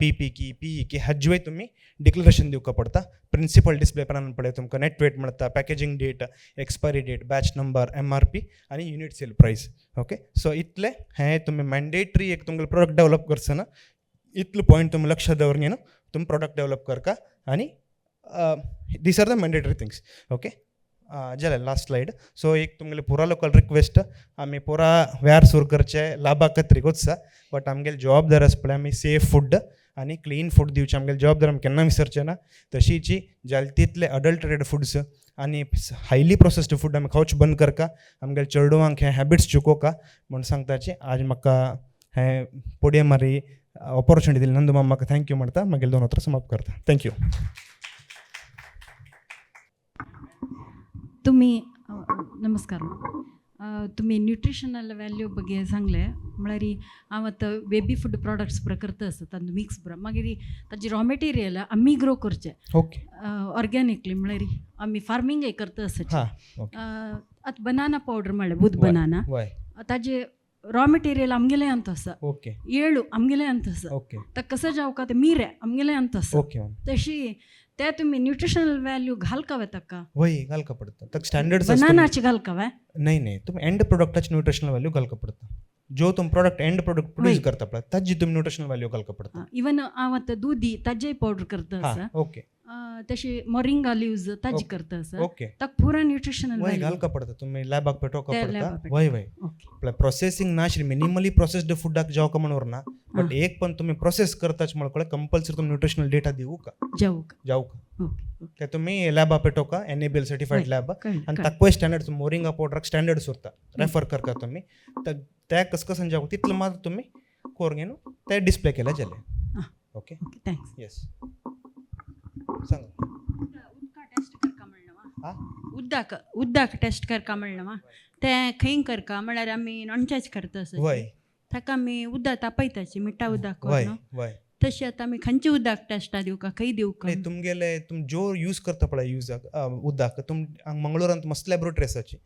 पीपी की पीई की, हाजेवय तुमी डिक्लरेशन दिवका पडटा. प्रिन्सिपल डिस्प्ले पॅनल पळय, तुमकां नेट वेट मेळटा, packaging date, expiry date, batch number, MRP आनी unit sale price. Okay, so इतले हें तुमी मॅन्डेटरी एक तुमगेलें प्रोडक्ट डेवलप करतना इतलो पॉयंट तुमी लक्षात दवरून न्हू तुमी प्रोडक्ट डेवलप करका आनी these are the mandatory things. Okay, जालें. Last slide. सो एक तुमगेले पुरा लोकल रिक्वेस्ट, आमी पुरा वेर सुरू करचे लाभा खातीरूच आसा, बट आमगेले जबाबदार आसा पळय, आमी सेफ फूड आनी क्लीन फूड दिवचें आमगेले जबाबदार, आमी केन्ना विसरचे ना. तशीच जाले तितले अडल्टरेटेड फुड्स आनी हायली प्रोसेस्ड फूड आमी खावचें बंद करका. आमगेले चेडवांक हें हॅबिट्स चुकोवका म्हूण सांगताची. आज म्हाका हें पोडियमारी ऑपॉर्चुनिटी दिली नंदू मामा, म्हाका thank you म्हणटा. मागीर दोन उतरां समाप्त करता. Thank you. तुम्ही नमस्कार. तुमी न्युट्रिशनल व्हॅल्यू ಬಗ್ಗೆ सांगले. म्हळ्यार हांव आतां बेबी फूड प्रोडक्ट्स पुरा करता आसा, तातूंत मिक्स पुरा. मागीर ताजी रॉ मटेरियल आमी ग्रो करचें ऑर्गॅनिकली, म्हळ्यार आमी फार्मिंगय करता आसा. हां ओके आतां बनाना पावडर म्हणलें, बुद बनाना, ताजे रॉ मटेरियल आमगेलें अंत आसा. येळू आमगेलें अंत आसा. ताका कसं जावका ते मिरें आमगेलें अंत आसा. ओके मॅम तशी ते तुमी न्युट्रिशनल व्हॅल्यू घालकावे ताका? वय, घालका पडटा ताका स्टँडर्ड्स. बनानाची घालकावे? नाही नाही, तुम्ही एंड प्रोडक्टाची न्यूट्रिशनल व्हॅल्यू घालका पडटा. जो तुम प्रोडक्ट, एंड प्रोडक्ट प्रोड्यूस करता पळय, ताजी तुमी न्यूट्रिशनल व्हॅल्यू घालका पडटा. इवन हांव आतां दुदी ताजेय पावडर करता आसा. तशी मोरिंगा लिव्ज ताजी करता आसा. ताका पुरा न्युट्रिशनल वय, व्हॅल्यू घालका पडटा, तुमी लॅबाक पेटोवका ते पडटा. लॅबाक. वय वय. म्हळ्यार प्रोसेसिंग नाशिल्ली, मिनिमली प्रोसेस्ड फुडाक जावका म्हण उरना, बट एक पण तुमी प्रोसेस करताच म्हणल्यार कंपल्सरी तुमी न्युट्रिशनल डेटा दिवका. जावका. जावका. ओके ते तुमी लॅबा पेटोवका, एनएबीएल सर्टिफायड लॅब. आनी ताकय स्टँडर्ड्स, मोरिंगा पावडराक स्टँडर्ड्स उरता, रेफर करता तुमी. तर त्या कसकसान जावका तितलो मात्र तुमी करून घेवन ते डिस्प्ले केल्यार जालें. Okay. Okay, thanks. Yes, सांगा. उदका टेस्ट करका म्हणलें. हा? उदक उदक टेस्ट करका म्हणलें. तें खंय करका म्हळ्यार आमी नॉनचेच करता आसा. ताका आमी उदक तापयताची, मिठा उदक करून. वय. तशें आतां आमी खंयचे उदक टेस्टा दिवका, खंय दिवका? नाही, तुमगेले तुम जो यूज करता पळय युजाक उदक, तुम हांगा मंगळुरांत मस्त लॅबोरेटरी आसाची.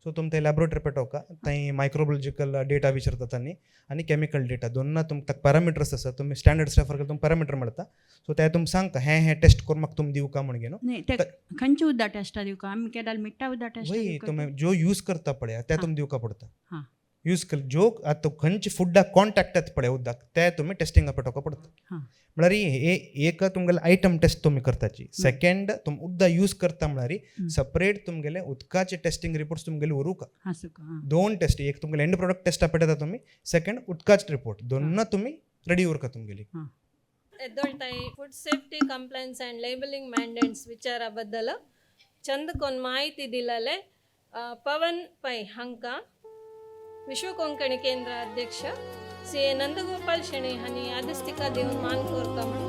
सो तुम ते लॅबोरेटरी पेटोवका, थंय मायक्रोबायोलॉजिकल डेटा विचारता तांणी आनी केमिकल डेटा. दोन्ना तुम ताका पॅरामिटर्स आसा, तुमी स्टँडर्ड्स रेफर केल्यार तुमकां पॅरामिटर मेळटा. सो ते तुम सांगता, हें हें टेस्ट करून म्हाका तुमी दिवका म्हण घेवन. न्ही, ते खंयचे उदक टेस्टा दिवका आमी केल्यार मिठा उदक टेस्ट वय, तुमी जो यूज करता पळय ते तुमी दिवका पडटा. यूज केल जो आतां खंयचे फुडाक कॉन्टॅक्ट येता पळय उदक, ते तुमी टेस्टिंगा पेटोवका पडटा. म्हळ्यार हे एक तुमगेले आयटम टेस्ट तुमी करताची, सेकंड तुम उदक यूज करता म्हळ्यार सपरेट तुमगेले उदकाचे टेस्टिंग रिपोर्ट्स तुमगेले उरूका. हां, सुका हां. दोन टेस्ट, एक तुमगेले एंड प्रोडक्ट टेस्ट पेटयता तुमी, सेकंड उदकाचे रिपोर्ट, दोन तुमी ready उरका तुमगेली. ಎದ್ದೊಳ್ತಾಯಿ food safety compliance and labelling mandates ವಿಚಾರ ಬದ್ದಲ ಚಂದಕ್ಕೊಂದು ಮಾಹಿತಿ ದಿಲ್ಲಲೆ ಪವನ್ ಪೈ ಹಂಕ ವಿಶ್ವ ಕೊಂಕಣಿ ಕೇಂದ್ರ ಅಧ್ಯಕ್ಷ ಸಿ ಎ ನಂದಗೋಪಾಲ್ ಶೆಣೈ ಹನಿ ಆದಸ್ತಿಕಾ ದೇವನ್ ಮಾನ್ ಕೋರ್ಕ.